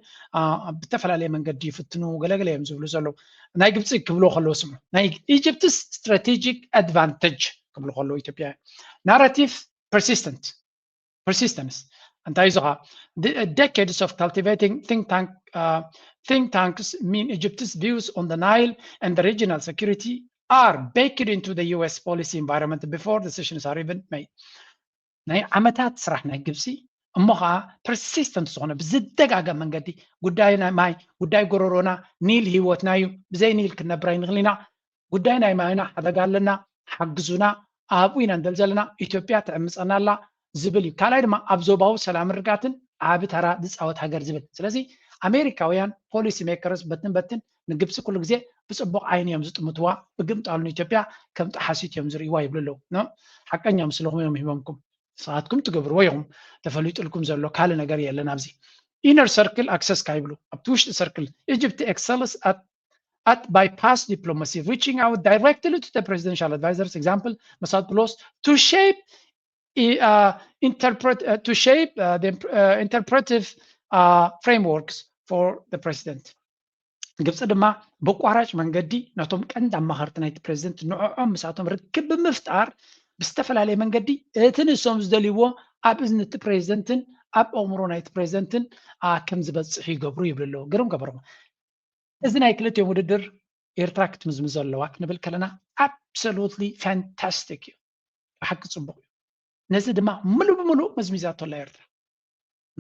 ብተፈላለየ መንገዲ ይፍትኑ ገለገለ እዮም ዝብሉ ዘለዉ። ናይ ግብፂ ክብሎ ከለዉ ስሙ ናይ Egypt's strategic advantage ክብሉ ከለዉ ኢትዮጵያ narrative persistent persistence እንታይ እዩ ዝኻ decades of cultivating think tank think tanks mean Egypt's views on the Nile and the regional security are baked into the U S policy environment before decisions are even made ናይ ዓመታት ስራሕ ናይ ግብፂ እሞ ከዓ persistent ዝኾነ ብዝደጋገም መንገዲ ጉዳይ ናይ ማይ ጉዳይ ጎረሮና ኒል ህይወትና እዩ ብዘይ ኒል ክንነብር ኣይንኽእል ኢና ጉዳይ ናይ ማይና ሓደጋ ኣለና ሓግዙና ኣብኡ ኢና ንደል ዘለና ኢትዮጵያ ትዕምፀና ኣላ ዝብል እዩ ካልኣይ ድማ ኣብ ዞባዊ ሰላምን ርጋትን ዓቢ ተራ ዝፃወት ሃገር ዝብል ስለዚ ኣሜሪካውያን policy makers በትን በትን ንግብፂ ኩሉ ግዜ ብፅቡቕ ዓይኒ እዮም ዝጥምትዋ ብግምጣሉ ንኢትዮጵያ ከም ጠሓሲት እዮም ዝርእይዋ ይብሉ ኣለዉ ሓቀኛ ምስልኹም እዮም ሂቦምኩም ንስኻትኩም ትገብርዎ ኢኹም ተፈሊጡልኩም ዘሎ ካልእ ነገር የለን ኣብዚ inner circle access ካ ይብሉ ኣብቲ ውሽጢ circle Egypt excels at at bypass diplomacy reaching out directly to the presidential advisors example መሳድ plus to shape uh, interpret uh, to shape uh, the uh, interpretive uh, frameworks for the president ግብፂ ድማ ብቋራጭ መንገዲ ነቶም ቀንዲ ኣማኸርቲ ናይቲ ፕሬዚደንት ንዕዖም ምሳቶም ርክብ ብምፍጣር ብዝተፈላለየ መንገዲ እቲ ንሶም ዝደልይዎ ኣብ እዝኒ እቲ ፕሬዚደንትን ኣብ ኣእምሮ ናይቲ ፕሬዚደንትን ከም ዝበፅሕ ይገብሩ ይብሉ ኣለዉ ግርም ገበሮም እዚ ናይ ክልቲኦም ውድድር ኤርትራ ክትምዝምዞ ኣለዋ ክንብል ከለና absolutely fantastic እዩ ብሓቂ ፅቡቅ እዩ ነዚ ድማ ምሉእ ብምሉእ መዝሚዛቶ ኣላ ኤርትራ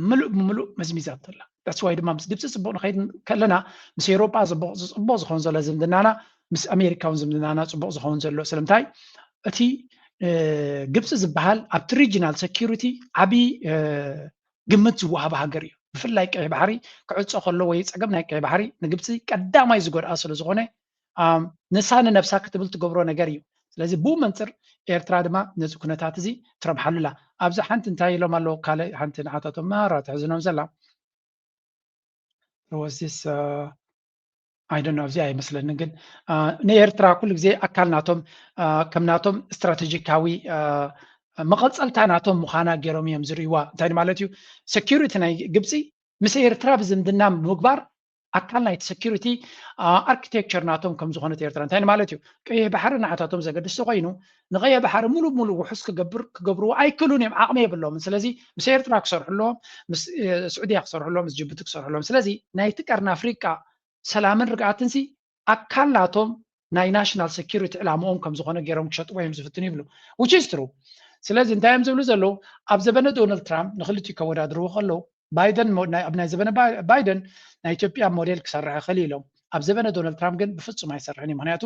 ምሉእ ብምሉእ መዝሚዛቶ ኣላ that's why ድማ ምስ ግብፂ ፅቡቅ ንኸይድ ከለና ምስ ኤሮጳ ዝፅቡቅ ዝኸውን ዘሎ ዝምድናና ምስ ኣሜሪካ እውን ዝምድናና ፅቡቅ ዝኸውን ዘሎ ስለምንታይ እቲ ግብፂ ዝበሃል ኣብቲ regional security ዓብዪ ግምት ዝወሃበ ሃገር እዩ ብፍላይ ቀይሕ ባሕሪ ክዕፆ ከሎ ወይ ፀገም ናይ ቀይሕ ባሕሪ ንግብፂ ቀዳማይ ዝጎድኣ ስለ ዝኾነ ንሳ ንነብሳ ክትብል ትገብሮ ነገር እዩ ስለዚ ብኡ መንፅር ኤርትራ ድማ ነዚ ኩነታት እዚ ትረብሓሉላ ኣብዚ ሓንቲ እንታይ ኢሎም ኣለዉ ካልእ ሓንቲ ንዓታቶም ማራ ትሕዝኖም ዘላ was this I don't know እዚ ኣይመስለኒ ግን ንኤርትራ ኩሉ ግዜ ኣካል ናቶም ከም ናቶም ስትራቴጂካዊ መቐፀልታ ናቶም ምዃና ገይሮም እዮም ዝርእይዋ እንታይ ማለት እዩ security ናይ ግብፂ ምስ ኤርትራ ብዝምድና ምግባር ኣካል ናይቲ security architecture ናቶም ከም ዝኾነት ኤርትራ እንታይ ማለት እዩ ቀይሕ ባሕሪ ንዓታቶም ዘገድስ ኮይኑ ንቀይሕ ባሕሪ ሙሉ ሙሉ ውሑስ ክገብር ክገብርዎ ኣይክእሉን እዮም ዓቕሚ የብሎምን ስለዚ ምስ ኤርትራ ክሰርሑ ኣለዎም ምስ ስዑድያ ክሰርሑ ኣለዎም ምስ ጅቡቲ ክሰርሑ ኣለዎም ስለዚ ናይቲ ቀርኒ ኣፍሪቃ ሰላምን ርግኣትን ሲ ኣካል ናቶም ናይ national security ዕላምኦም ከም ዝኾነ ገይሮም ክሸጥዎ እዮም ዝፍትኑ ይብሉ which is true ስለዚ እንታይ እዮም ዝብሉ ዘለዉ ኣብ ዘበነ ዶናልድ ትራምፕ ንክልቲኡ ከወዳድርዎ ከለዉ ባይደን ኣብ ናይ ዘበነ ባይደን ናይ ኢትዮጵያ ሞዴል ክሰርሕ ይኽእል ኢሎም ኣብ ዘበነ ዶናልድ ትራምፕ ግን ብፍፁም ኣይሰርሕን እዩ ምክንያቱ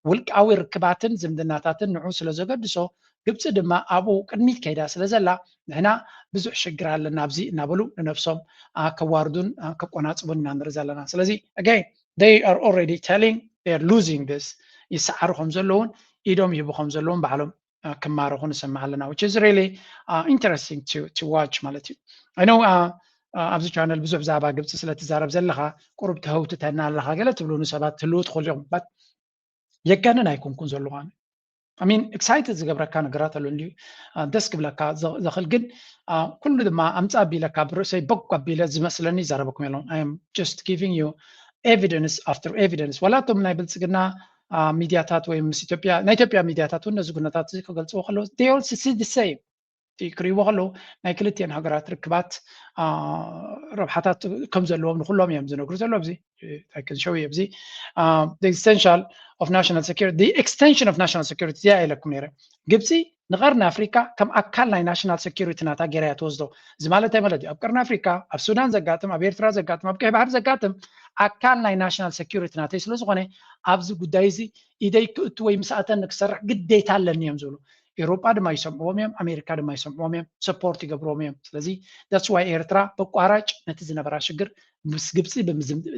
ውልቃዊ ርክባትን ዝምድናታትን ንዑ ስለ ዘገድሶ ግብፂ ድማ ኣብኡ ቅድሚት ከይዳ ስለ ዘላ ንሕና ብዙሕ ሽግር ኣለና ኣብዚ እናበሉ ንነብሶም ከዋርዱን ከቆናፅቡን ኢና ንርኢ ዘለና ስለዚ again they are already telling they are losing this ይሰዓሩ ከም ዘለውን ኢዶም ይህቡ ከም ዘለውን ባዕሎም ክማረኹ ንሰምዕ ኣለና which is really uh, interesting to, to watch ማለት እዩ I know uh, uh, ኣብዚ ቻነል ብዙሕ ብዛዕባ ግብፂ ስለ ትዛረብ ዘለኻ ቁሩብ ተህውትተና ኣለኻ ገለ ትብሉኒ ሰባት ትህልዉ ትኽእሉ ኢኹም but የጋንን ኣይኮንኩን ዘለኹ ኣነ I mean excited ዝገብረካ ነገራት ኣሎ እንድዩ ደስ ክብለካ ዘኽእል ግን ኩሉ ድማ ኣምፃ ኣቢለካ ብርእሰይ በጎ ኣቢለ ዝመስለኒ ይዛረበኩም የለውን I am just giving you evidence after evidence ዋላ እቶም ናይ ብልፅግና ሚድያታት ወይ ምስ ኢትዮጵያ ናይ ኢትዮጵያ ሚድያታት እውን ነዚ ኩነታት እዚ ክገልፅዎ ከለዉ they also see the same ክርእይዎ ከለዉ ናይ ክልቲኤን ሃገራት ርክባት ረብሓታት ከም ዘለዎም ንኩሎም እዮም ዝነግሩ ዘለዉ ኣብዚ ኣይክንሸው ኣብዚ extension of national security እዚኣ ኢለኩም ነይረ ግብፂ ንቀርኒ ኣፍሪካ ከም ኣካል ናይ national security ናታ ገይራ እያ ትወስዶ እዚ ማለት እንታይ ማለት እዩ ኣብ ቀርኒ ኣፍሪካ ኣብ ሱዳን ዘጋጥም ኣብ ኤርትራ ዘጋጥም ኣብ ቀይ ባሕሪ ዘጋጥም ኣካል ናይ national security ናተይ ስለ ዝኾነ ኣብዚ ጉዳይ እዚ ኢደይ ክእቱ ወይ ምስኣተኒ ክሰርሕ ግዴታ ኣለኒ እዮም ዝብሉ ኤውሮጳ ድማ ይሰምዕዎም እዮም ኣሜሪካ ድማ ይሰምዕዎም እዮም support ይገብርዎም እዮም ስለዚ that's why ኤርትራ በቋራጭ ነቲ ዝነበራ ሽግር ምስ ግብፂ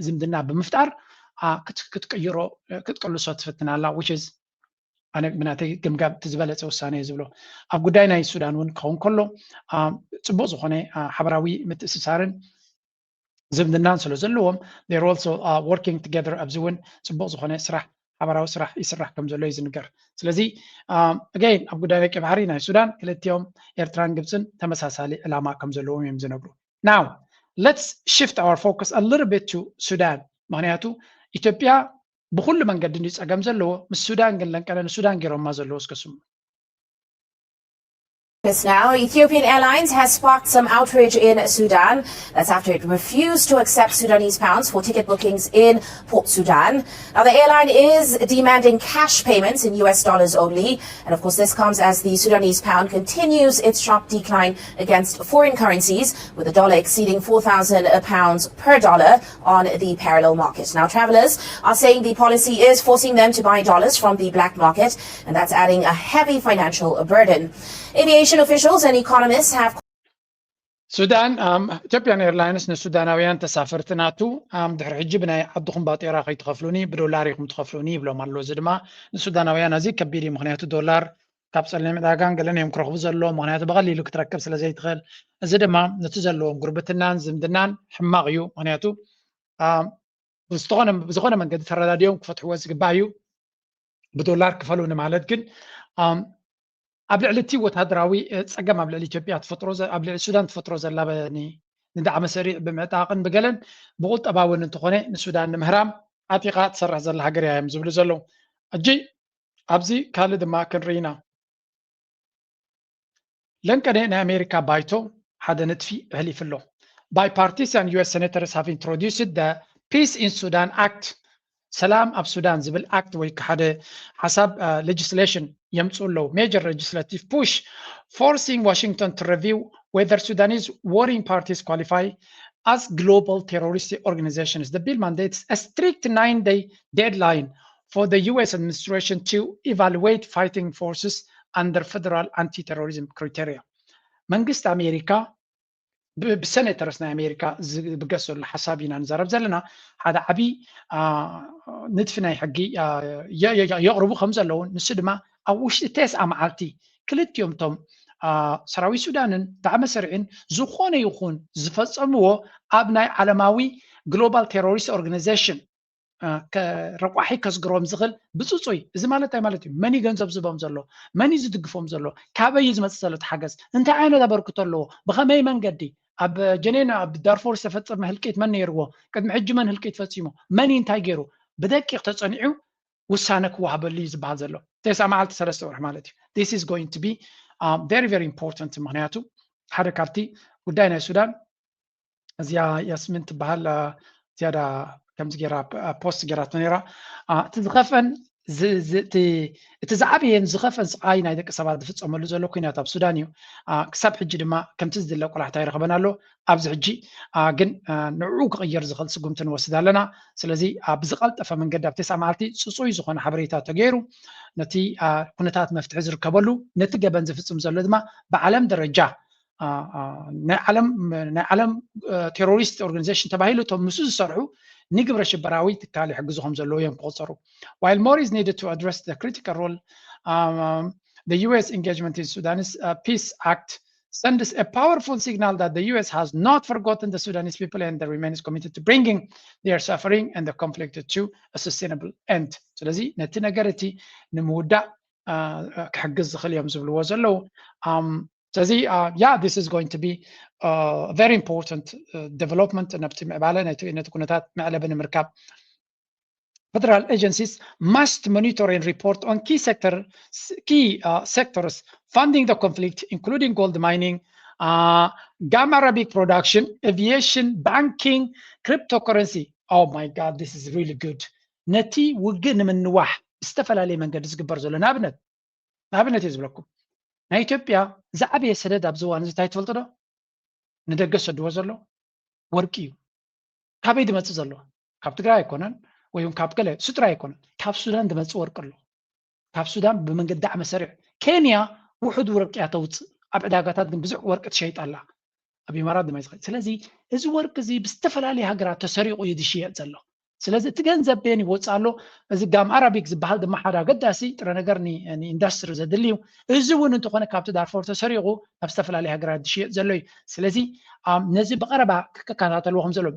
ዝምድና ብምፍጣር ክትቅይሮ ክትቅልሶ ትፍትን ኣላ which is ኣነ ብናተይ ግምጋም እቲ ዝበለፀ ውሳነ እየ ዝብሎ ኣብ ጉዳይ ናይ ሱዳን እውን ክኸውን ከሎ ፅቡቅ ዝኾነ ሓበራዊ ምትእስሳርን ዝምድናን ስለ ዘለዎም they're also working together ኣብዚ እውን ፅቡቅ ዝኾነ ስራሕ ሓባራዊ ስራሕ ይስራሕ ከም ዘሎ እዩ ዝንገር። ስለዚ ኣገይን ኣብ ጉዳይ ደቂ ባሕሪ ናይ ሱዳን ክልቲኦም ኤርትራን ግብፅን ተመሳሳሊ ዕላማ ከም ዘለዎም እዮም ዝነግሩ። Now let's shift our focus a little bit to ሱዳን። ምክንያቱ ኢትዮጵያ ብኩሉ መንገዲ እንዲ ፀገም ዘለዎ ምስ ሱዳን ግን ለንቀለ ንሱዳን ገይሮማ ዘለዎ እስከ ስሙ። This now, Ethiopian Airlines has sparked some outrage in Sudan. That's after it refused to accept Sudanese pounds for ticket bookings in Port Sudan. Now, the airline is demanding cash payments in U S dollars only. And of course, this comes as the Sudanese pound continues its sharp decline against foreign currencies, with the dollar exceeding four thousand pounds per dollar on the parallel market. Now, travelers are saying the policy is forcing them to buy dollars from the black market, and that's adding a heavy financial burden. Aviation officials and economists have ሱዳን ኢትዮጵያን ኤርላይንስ ንሱዳናውያን ተሳፈርቲ ናቱ ድሕሪ ሕጂ ብናይ ዓድኹም ባጤራ ከይትኸፍሉኒ ብዶላር ኢኹም ትኸፍሉኒ ይብሎም ኣሎ። እዚ ድማ ንሱዳናውያን ኣዝዩ ከቢድ እዩ። ምክንያቱ ዶላር ካብ ፀሊም ዕዳጋን ገለን እዮም ክረኽቡ ዘለዎ። ምክንያቱ ብቐሊሉ ክትረክብ ስለ ዘይትኽእል፣ እዚ ድማ ነቲ ዘለዎም ጉርብትናን ዝምድናን ሕማቕ እዩ። ምክንያቱ ብዝኾነ መንገዲ ተረዳዲኦም ክፈትሕዎ ዝግባእ እዩ። ብዶላር ክፈሉ ንማለት ግን ኣብ ልዕሊ እቲ ወታደራዊ ፀገም ኣብ ልዕሊ ኢትዮጵያ ትፈጥሮ ኣብ ልዕሊ ሱዳን ትፈጥሮ ዘላ ንዳዕመ ሰሪዕ ብምዕጣቕን ብገለን ብቁጠባውን እንተኾነ ንሱዳን ንምህራም ዓጢቓ ትሰርሕ ዘላ ሃገር እያ እዮም ዝብሉ ዘለዉ። ሕጂ ኣብዚ ካልእ ድማ ክንርኢ ኢና። ለንቀነ ናይ ኣሜሪካ ባይቶ ሓደ ንጥፊ ኣሕሊፉ ኣሎ። Bipartisan U S senators have introduced the Peace in Sudan Act, ሰላም ኣብ ሱዳን ዝብል ኣክት ወይ ሓደ ሓሳብ ሌጅስሌሽን የምፅኡ ኣለዉ። Major legislative push forcing Washington to review whether Sudanese warring parties qualify as global terrorist organizations. The bill mandates a strict nine-day deadline for the U S administration to evaluate fighting forces under federal anti-terrorism criteria. መንግስቲ ኣሜሪካ ብሰኔተርስ ናይ ኣሜሪካ ዝብገስ ዘሎ ሓሳብ ኢና ንዛረብ ዘለና። ሓደ ዓብዪ ንድፊ ናይ ሕጊ የቕርቡ ከም ዘለውን ንሱ ድማ ኣብ ውሽጢ ቴስዓ መዓልቲ ክልቲኦም እቶም ሰራዊት ሱዳንን ዳዕመ ሰሪዕን ዝኾነ ይኹን ዝፈፀምዎ ኣብ ናይ ዓለማዊ ግሎባል ቴሮሪስት ኦርጋናይዜሽን ረቋሒ ከስግሮም ዝኽእል ብፅፁይ። እዚ ማለት እንታይ ማለት እዩ? መን እዩ ገንዘብ ዝቦም ዘሎ? መን እዩ ዝድግፎም ዘሎ? ካበይ እዩ ዝመፅእ ዘሎ እቲ ሓገዝ? እንታይ ዓይነት ኣበርክቶ ኣለዎ? ብኸመይ መንገዲ? ኣብ ጀኔን ኣብ ዳርፎር ዝተፈፀመ ህልቂት መን ነይርዎ? ቅድሚ ሕጂ መን ህልቂት ፈፂሙ? መን እዩ እንታይ ገይሩ? ብደቂቕ ተፀኒዑ ውሳነ ክወሃበሉ እዩ ዝበሃል ዘሎ። ቴስዓ መዓልቲ ሰለስተ ወርሒ ማለት እዩ። This is going to be very very important። ምክንያቱ ሓደ ካብቲ ጉዳይ ናይ ሱዳን እዚኣ ያስሚን ትበሃል ዝያዳ ከምዚ ገይራ ፖስት ገይራቶ ነይራ። እቲ ዝኸፈን እቲ ዝዓበየን ዝኸፈን ስቓይ ናይ ደቂ ሰባት ዝፍፀመሉ ዘሎ ኩናት ኣብ ሱዳን እዩ። ክሳብ ሕጂ ድማ ከምቲ ዝድለ ቆላሕታ ይረኽበን ኣሎ። ኣብዚ ሕጂ ግን ንዕኡ ክቕየር ዝኽእል ስጉምቲ ንወስድ ኣለና። ስለዚ ብዝቐልጠፈ መንገዲ ኣብ ተስዓ መዓልቲ ፅፁይ ዝኾነ ሓበሬታ ተገይሩ ነቲ ኩነታት መፍትሒ ዝርከበሉ፣ ነቲ ገበን ዝፍፅም ዘሎ ድማ ብዓለም ደረጃ ናይ ዓለም ናይ ዓለም ቴሮሪስት ኦርጋናይዜሽን ተባሂሉ እቶም ምስኡ ዝሰርሑ ንግብረ ሽበራዊ ትካል ይሕግዙ ከም ዘለዉ እዮም ክቆፀሩ። While more is needed to address the critical role, um, the U S engagement in Sudanese uh, Peace Act sends a powerful signal that the U S has not forgotten the Sudanese people and that remains committed to bringing their suffering and the conflict to a sustainable end. ስለዚ ነቲ ነገር እቲ ንምውዳእ ክሕግዝ ዝኽእል እዮም ዝብልዎ ዘለዉ። ስለዚ yeah, this is going to be a very important development ናብቲ ምዕባለ ነቲ ኩነታት መዕለቢ ንምርካብ። Federal agencies must monitor and report on key sector key uh, sectors funding the conflict, including gold mining, uh, gum arabic production, aviation, banking, cryptocurrency. Oh my god, this is really good. ነቲ ውግእ ንምንዋሕ ብዝተፈላለየ መንገዲ ዝግበር ዘሎ ንኣብነት ንኣብነት እየ ዝብለኩም ናይ ኢትዮጵያ ዝዓበየ ሰደድ ኣብዚ እዋን እዚ እንታይ ትፈልጡ ዶ? ንደገ ዝሰድዎ ዘሎ ወርቂ እዩ። ካበይ ዝመፅእ ዘሎ? ካብ ትግራይ ኣይኮነን ወይ እውን ካብ ገለ ስጥራ ኣይኮነን፣ ካብ ሱዳን ዝመፅእ ወርቂ ኣሎ። ካብ ሱዳን ብመንገዲ ዓመ ሰሪዕ ኬንያ ውሑድ ወርቂ እያ ተውፅእ፣ ኣብ ዕዳጋታት ግን ብዙሕ ወርቂ ትሸይጥ ኣላ። ኣብ ኢማራት ድማ ይዝኸ ስለዚ እዚ ወርቂ እዚ ብዝተፈላለየ ሃገራት ተሰሪቑ እዩ ዝሽየጥ ዘሎ። ስለዚ እቲ ገንዘብ ቤን ይወፅእ ኣሎ። እዚ ጋም ኣራቢክ ዝበሃል ድማ ሓደ ኣገዳሲ ጥረ ነገር ንኢንዱስትሪ ዘድሊ እዩ። እዚ እውን እንተኾነ ካብቲ ዳርፎር ተሰሪቑ ኣብ ዝተፈላለዩ ሃገራት ዝሽየጥ ዘሎ እዩ። ስለዚ ነዚ ብቐረባ ክከታተልዎ ከም ዘሎ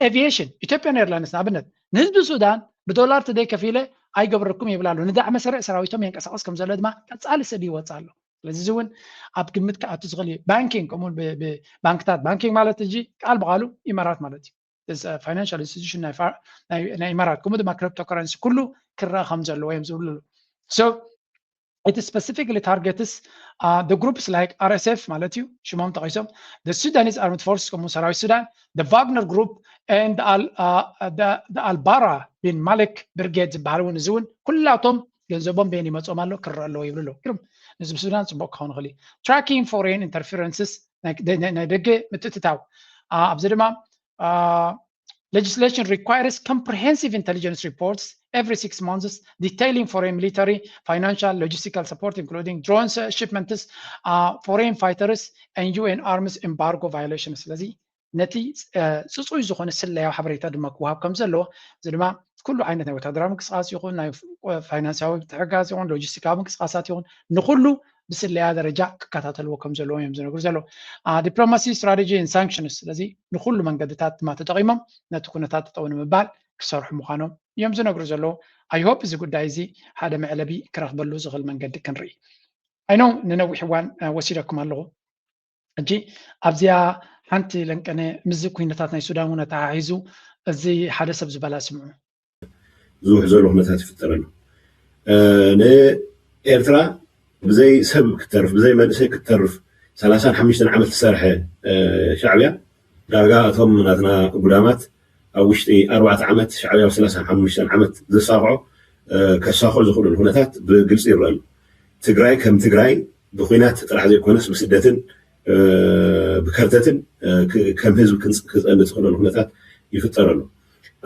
ኤቪዬሽን ኢትዮጵያን ኤርላይንስ ንኣብነት ንህዝቢ ሱዳን ብዶላር ተደይ ከፊለ ኣይገብረኩም ይብል ኣሎ። ንዳዕመ ስርዕ ሰራዊቶም የንቀሳቐስ ከም ዘሎ ድማ ቀጻሊ ስእሊ ይወጽእ ኣሎ። ስለዚ እዚ እውን ኣብ ግምት ክኣቱ ዝኽእል እዩ። ባንኪንግ ከምኡ እውን ብ- ብ- ባንክታት ባንኪንግ ማለት ሕጂ ቃል ብቃሉ ኢማራት ማለት እዩ። ፋይናንሻል ኢንስቲቱሽን ናይ ፋ- ናይ ናይ ኢማራት ከምኡ ድማ ክሪፕቶ ከረንሲ ኩሉ ክረአ ከም ዘለዎ እዮም ዝብሉ ኣለዉ። So it specifically targets uh, the groups like R S F ማለት እዩ ሽሞም ጠቒሶም the Sudanese Armed Forces ከምኡ ሰራዊት ሱዳን the Wagner Group and the Al uh, the, the Al Bara bin Malik Brigade ዝበሃል እውን እዚ እውን ኩላቶም ገንዘቦም በየን ይመፅኦም ኣሎ ክረአ ኣለዎ ይብሉ ኣለዉ። ግርም ነዚ ብሱዳን ፅቡቅ ክኸውን ይኽእል እዩ። Tracking foreign interferences ናይ ደገ ምትእትታው ኣብዚ ድማ legislation requires comprehensive intelligence reports every six months detailing foreign military, financial, logistical support, including drones uh, shipments, uh, foreign fighters, and U N arms embargo violations. ስለዚ ነቲ ጽጹይ ዝኾነ ስለያዊ ሓበሬታ ድማ ክወሃብ ከም ዘለዎ እዚ ድማ ኩሉ ዓይነት ናይ ወታደራዊ ምንቅስቃስ ይኹን ናይ ፋይናንሳዊ ምትሕጋዝ ይኹን ሎጂስቲካዊ ምንቅስቃሳት ይኹን ንኩሉ ብስለያ ደረጃ ክከታተልዎ ከም ዘለዎም እዮም ዝነግሩ ዘለዉ። Diplomacy strategy and sanctions ስለዚ ንኩሉ መንገድታት ድማ ተጠቂሞም ነቲ ኩነታት ጠጠው ንምባል ክሰርሑ ምዃኖም እዮም ዝነግሩ ዘለዉ። I hope እዚ ጉዳይ እዚ ሓደ መዕለቢ ክረኽበሉ ዝኽእል መንገዲ ክንርኢ። I know ንነዊሕ እዋን ወሲደኩም ኣለኹ። ሕጂ ኣብዚኣ ሓንቲ ለንቀነ ምስዚ ኩነታት ናይ ሱዳን እውን ኣተሓሒዙ እዚ ሓደ ሰብ ዝበላ ስምዑ። ዝውሕ ዘሎ ኩነታት ይፍጠር ኣሎ። ንኤርትራ ብዘይ ሰብ ክትተርፍ ብዘይ መንእሰይ ክትተርፍ ሰላሳን ሓሙሽተን ዓመት ዝሰርሐ ሻዕብያ ዳርጋ እቶም ናትና ጉዳማት ኣብ ውሽጢ ኣርባዕተ ዓመት ሻዕብያ ኣብ ሰላሳን ሓሙሽተን ዓመት ዘሳኽዖ ከሳኽዑ ዝኽእሉ ኩነታት ብግልፂ ይረአ ኣሎ። ትግራይ ከም ትግራይ ብኩናት ጥራሕ ዘይኮነስ ብስደትን ብከርተትን ከም ህዝቢ ክፀንት ዝኽእለሉ ኩነታት ይፍጠር ኣሎ።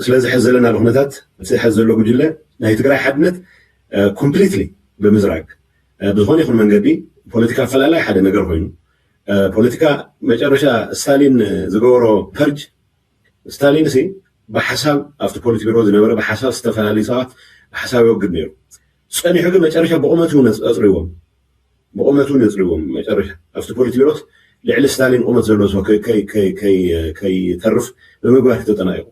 ስለዚ ሕዚ ዘለና ኩነታት እቲ ሕዚ ዘሎ ጉጅለ ናይ ትግራይ ሓድነት ኮምፕሊትሊ ብምዝራግ ብዝኾነ ይኹን መንገዲ ፖለቲካ ኣፈላላይ ሓደ ነገር ኮይኑ ፖለቲካ መጨረሻ ስታሊን ዝገበሮ ፐርጅ ስታሊን ሲ ብሓሳብ ኣብቲ ፖሊት ቢሮ ዝነበረ ብሓሳብ ዝተፈላለዩ ሰባት ብሓሳብ ይወግድ ነይሩ። ፀኒሑ ግን መጨረሻ ብቑመት እውን ኣፅሪዎም ብቑመት እውን የፅሪዎም መጨረሻ ኣብቲ ፖሊት ቢሮስ ልዕሊ ስታሊን ቁመት ዘለዎ ሰው ከይተርፍ ብምግባር ተጠናቂቑ።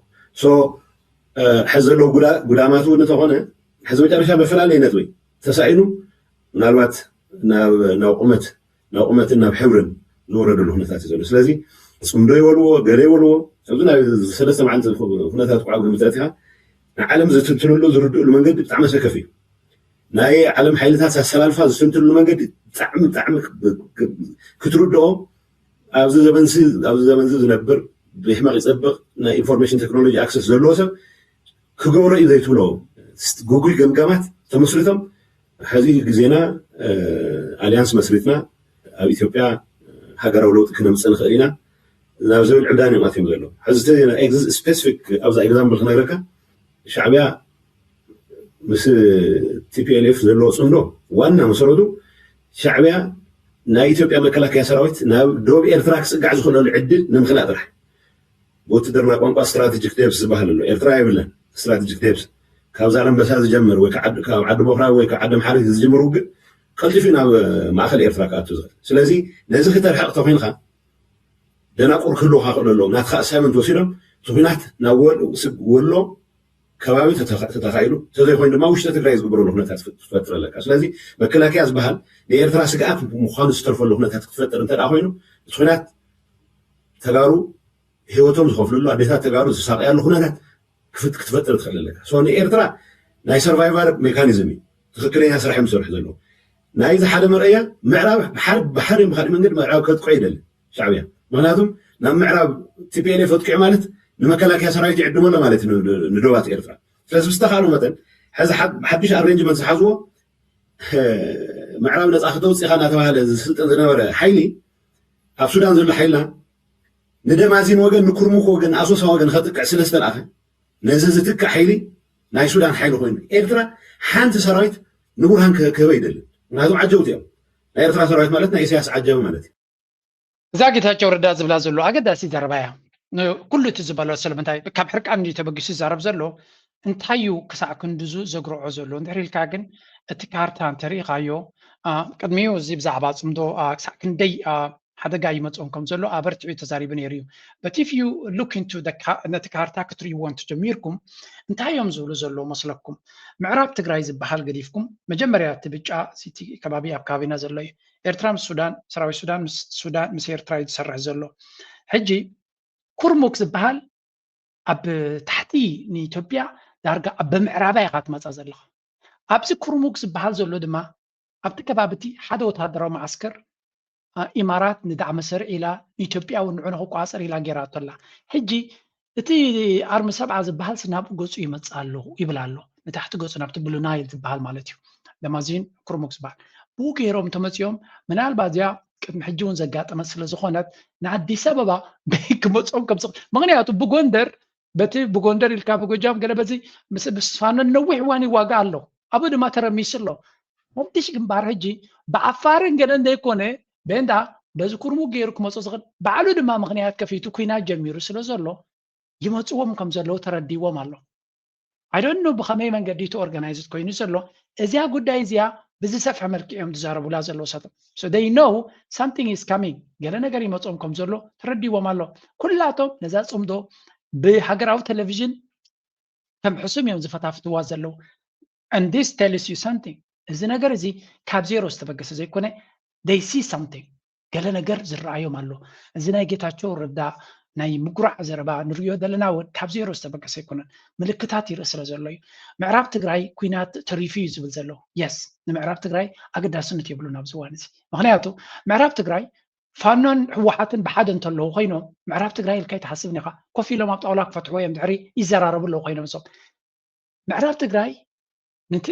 ሕዚ ዘለዉ ጉዳማት እውን እንተኾነ ሕዚ መጨረሻ መፈላለየ ነጥቢ ተሳኢኑ ምናልባት ናብ ቁመት ናብ ቁመትን ናብ ሕብርን ዝወረደሉ ኩነታት እዩ ዘሎ። ስለዚ ፅምዶ ይበልዎ ገለ ይበልዎ ኣብዚ ናይ ሰለስተ መዓልቲ ኩነታት ኳ ግምት ኣቲኻ ንዓለም ዝትንትንሉ ዝርድእሉ መንገዲ ብጣዕሚ ኣሰከፊ እዩ። ናይ ዓለም ሓይልታት ኣሰላልፋ ዝትንትንሉ መንገዲ ብጣዕሚ ብጣዕሚ ክትርድኦ ኣብዚ ዘመንዚ ኣብዚ ዘመንዚ ዝነብር ብሕመቕ ይፀብቕ ናይ ኢንፎርሜሽን ቴክኖሎጂ ኣክሰስ ዘለዎ ሰብ ክገብሮ እዩ ዘይትብሎ ጉጉይ ገምጋማት ተመስሪቶም ሕዚ ግዜና ኣሊያንስ መስሪትና ኣብ ኢትዮጵያ ሃገራዊ ለውጢ ክነምፅእ ንኽእል ኢና ናብ ዝብል ዕብዳን እዮም ኣትዮም ዘለዉ። ሕዚ ስፔሲፊክ ኣብዛ ኤግዛምፕል ክነግረካ ሻዕብያ ምስ ቲፒኤልኤፍ ዘለዎ ፅምዶ ዋና መሰረቱ ሻዕብያ ናይ ኢትዮጵያ መከላከያ ሰራዊት ናብ ደቡብ ኤርትራ ክፅጋዕ ዝኽእለሉ ዕድል ንምኽላእ ጥራሕ ብውትድርና ቋንቋ ስትራቴጂክ ዴፕስ ዝበሃል ኣሎ። ኤርትራ የብለን ስትራቴጂክ ዴፕስ ካብ ዛላምበሳ ዝጀምር ወይ ካብ ዓዲ ቦኽራ ወይ ካብ ዓዲ ኣምሓሪት ዝጅምር ውግእ ቀልጢፉ ናብ ማእኸል ኤርትራ ክኣቱ ዝኽእል። ስለዚ ነዚ ክተርሕቕ ተኮይንካ ደናቁር ክህልውካ ክእሉ ኣለዎም። ናትካ ኣሳይመንት ወሲዶም እቲ ኩናት ናብ ወሎ ከባቢ ተተኻኢሉ ተዘይኮይኑ ድማ ውሽጢ ትግራይ ዝግበረሉ ኩነታት ትፈጥር ኣለካ። ስለዚ መከላከያ ዝበሃል ንኤርትራ ስግኣት ምዃኑ ዝተርፈሉ ኩነታት ክትፈጥር እንተ ኮይኑ እቲ ኩናት ተጋሩ ህይወቶም ዝኸፍልሉ ኣዴታት ተጋሩ ዝሳቀያሉ ኩነታት ክትፈጥር ትኽእል ኣለካ። ንኤርትራ ናይ ሰርቫይቫል ሜካኒዝም እዩ ትኽክለኛ ስራሕ እዮም ዝሰርሑ ዘለዉ። ናይዚ ሓደ መርኣያ ምዕራብ ብሓደ ብሓደ ብካሊእ መንገዲ ምዕራብ ከጥቆ ይደሊ ሻዕብያ። ምክንያቱም ናብ ምዕራብ ቲፒኤልኤፍ ኣጥቂዑ ማለት ንመከላከያ ሰራዊት ይዕድመሎ ማለት እዩ ንዶባት ኤርትራ። ስለዚ ብዝተኻእሎ መጠን ሕዚ ብሓድሽ ኣሬንጅመንት ዝሓዝዎ ምዕራብ ነፃ ክተውፅኢኻ እናተባሃለ ዝስልጥን ዝነበረ ሓይሊ ኣብ ሱዳን ዘሎ ሓይልና ንደማዚን ወገን ንኩርሙክ ወገን ንኣሶሳ ወገን ከጥቅዕ ስለ ዝተለኣኸ ነዚ ዝትክእ ሓይሊ ናይ ሱዳን ሓይሊ ኮይኑ ኤርትራ ሓንቲ ሰራዊት ንቡርሃን ክህበ ይደልን። ምክንያቱም ዓጀውቲ እዮም። ናይ ኤርትራ ሰራዊት ማለት ናይ ኢሳያስ ዓጃቢ ማለት እዩ። እዛ ጌታቸው ረዳ ዝብላ ዘሎ ኣገዳሲ ዘረባ እያ። ኩሉ እቲ ዝበሎ ስለምንታይ ካብ ሕርቃን እንዲ ተበጊሱ ይዛረብ ዘሎ እንታይ እዩ ክሳዕ ክንድዙ ዘግርዖ ዘሎ እንድሕር ኢልካ ግን እቲ ካርታ እንተሪኢኻዮ ቅድሚኡ እዚ ብዛዕባ ፅምዶ ክሳዕ ክንደይ ሓደጋ ይመፅኦም ከም ዘሎ ኣበርቲዑ ተዛሪቡ ነይሩ እዩ። But if you look into the ca- ነቲ ካርታ ክትርእይዎ እንተጀሚርኩም እንታይ እዮም ዝብሉ ዘለዉ መስለኩም? ምዕራብ ትግራይ ዝበሃል ገዲፍኩም መጀመርያ እቲ ብጫ ሲቲ ከባቢ ኣብ ከባቢና ዘሎ እዩ። ኤርትራ ምስ ሱዳን ሰራዊት ሱዳን ምስ ሱዳን ምስ ኤርትራ እዩ ዝሰርሕ ዘሎ። ሕጂ ኩርሙክ ዝበሃል ኣብ ታሕቲ ንኢትዮጵያ ዳርጋ ኣብ ብምዕራባ ኢኻ ትመፃ ዘለኻ። ኣብዚ ኩርሙክ ዝበሃል ዘሎ ድማ ኣብቲ ከባቢ እቲ ሓደ ወታደራዊ መዓስከር ኢማራት ንዳዕመ ሰሪዕ ኢላ ንኢትዮጵያ እውን ንዑ ንክቋፀር ኢላ ጌራቶ ኣላ። ሕጂ እቲ ኣርሚ ሰብዓ ዝበሃል ሲ ናብኡ ገፁ ይመፅእ ኣለኹ ይብል ኣሎ። ንታሕቲ ገፁ ናብቲ ብሉ ናይል ዝበሃል ማለት እዩ። ደማዚን ኩርሙክ ዝበሃል ብኡ ገይሮም ተመፂኦም ምናልባት እዚኣ ቅድሚ ሕጂ እውን ዘጋጠመት ስለ ዝኾነት ንኣዲስ ኣበባ በይ ክመፅኦም ከም ዝኽእል ምክንያቱ ብጎንደር በቲ ብጎንደር ኢልካ ብጎጃም ገለ በዚ ምስ ምስ ፋኖ ነዊሕ እዋን ይዋጋእ ኣሎ ኣብኡ ድማ ተረሚሱ ኣሎ ሓድሽ ግንባር ሕጂ ብዓፋርን ገለ እንደይኮነ በእንዳ በዚ ኩርሙ ገይሩ ክመፁ ዝኽእል ባዕሉ ድማ ምክንያት ከፊቱ ኩናት ጀሚሩ ስለ ዘሎ ይመፅዎም ከም ዘለዉ ተረዲዎም ኣሎ I don't know ብኸመይ መንገዲ እቲ organized ኮይኑ ዘሎ እዚኣ ጉዳይ እዚኣ ብዝሰፍሐ መልክዕ እዮም ዝዛረቡላ ዘለዉ ሰቶም so they know something is coming ገለ ነገር ይመፅኦም ከም ዘሎ ተረዲዎም ኣሎ ኩላቶም ነዛ ፅምዶ ብሃገራዊ ቴሌቪዥን ከም ሕሱም እዮም ዝፈታፍትዋ ዘለዉ and this tells you something እዚ ነገር እዚ ካብ ዜሮ ዝተበገሰ ዘይኮነ they see something ገለ ነገር ዝረኣዮም ኣሎ እዚ ናይ ጌታቸው ረዳ ናይ ምጉራዕ ዘረባ ንሪኦ ዘለና እውን ካብ ዜሮ ዝተበገሰ ኣይኮነን ምልክታት ይርኢ ስለ ዘሎ እዩ ምዕራብ ትግራይ ኩናት ተሪፉ እዩ ዝብል ዘሎ yes ንምዕራብ ትግራይ ኣገዳስነት የብሉን ኣብዚ እዋን እዚ ምክንያቱ ምዕራብ ትግራይ ፋኖን ህወሓትን ብሓደ እንተለዉ ኮይኖም ምዕራብ ትግራይ ኢልካ ይትሓስብን ኢኻ ኮፍ ኢሎም ኣብ ጣውላ ክፈትሕዎ እዮም ድሕሪ ይዘራረቡ ኣለዉ ኮይኖም እሶም ምዕራብ ትግራይ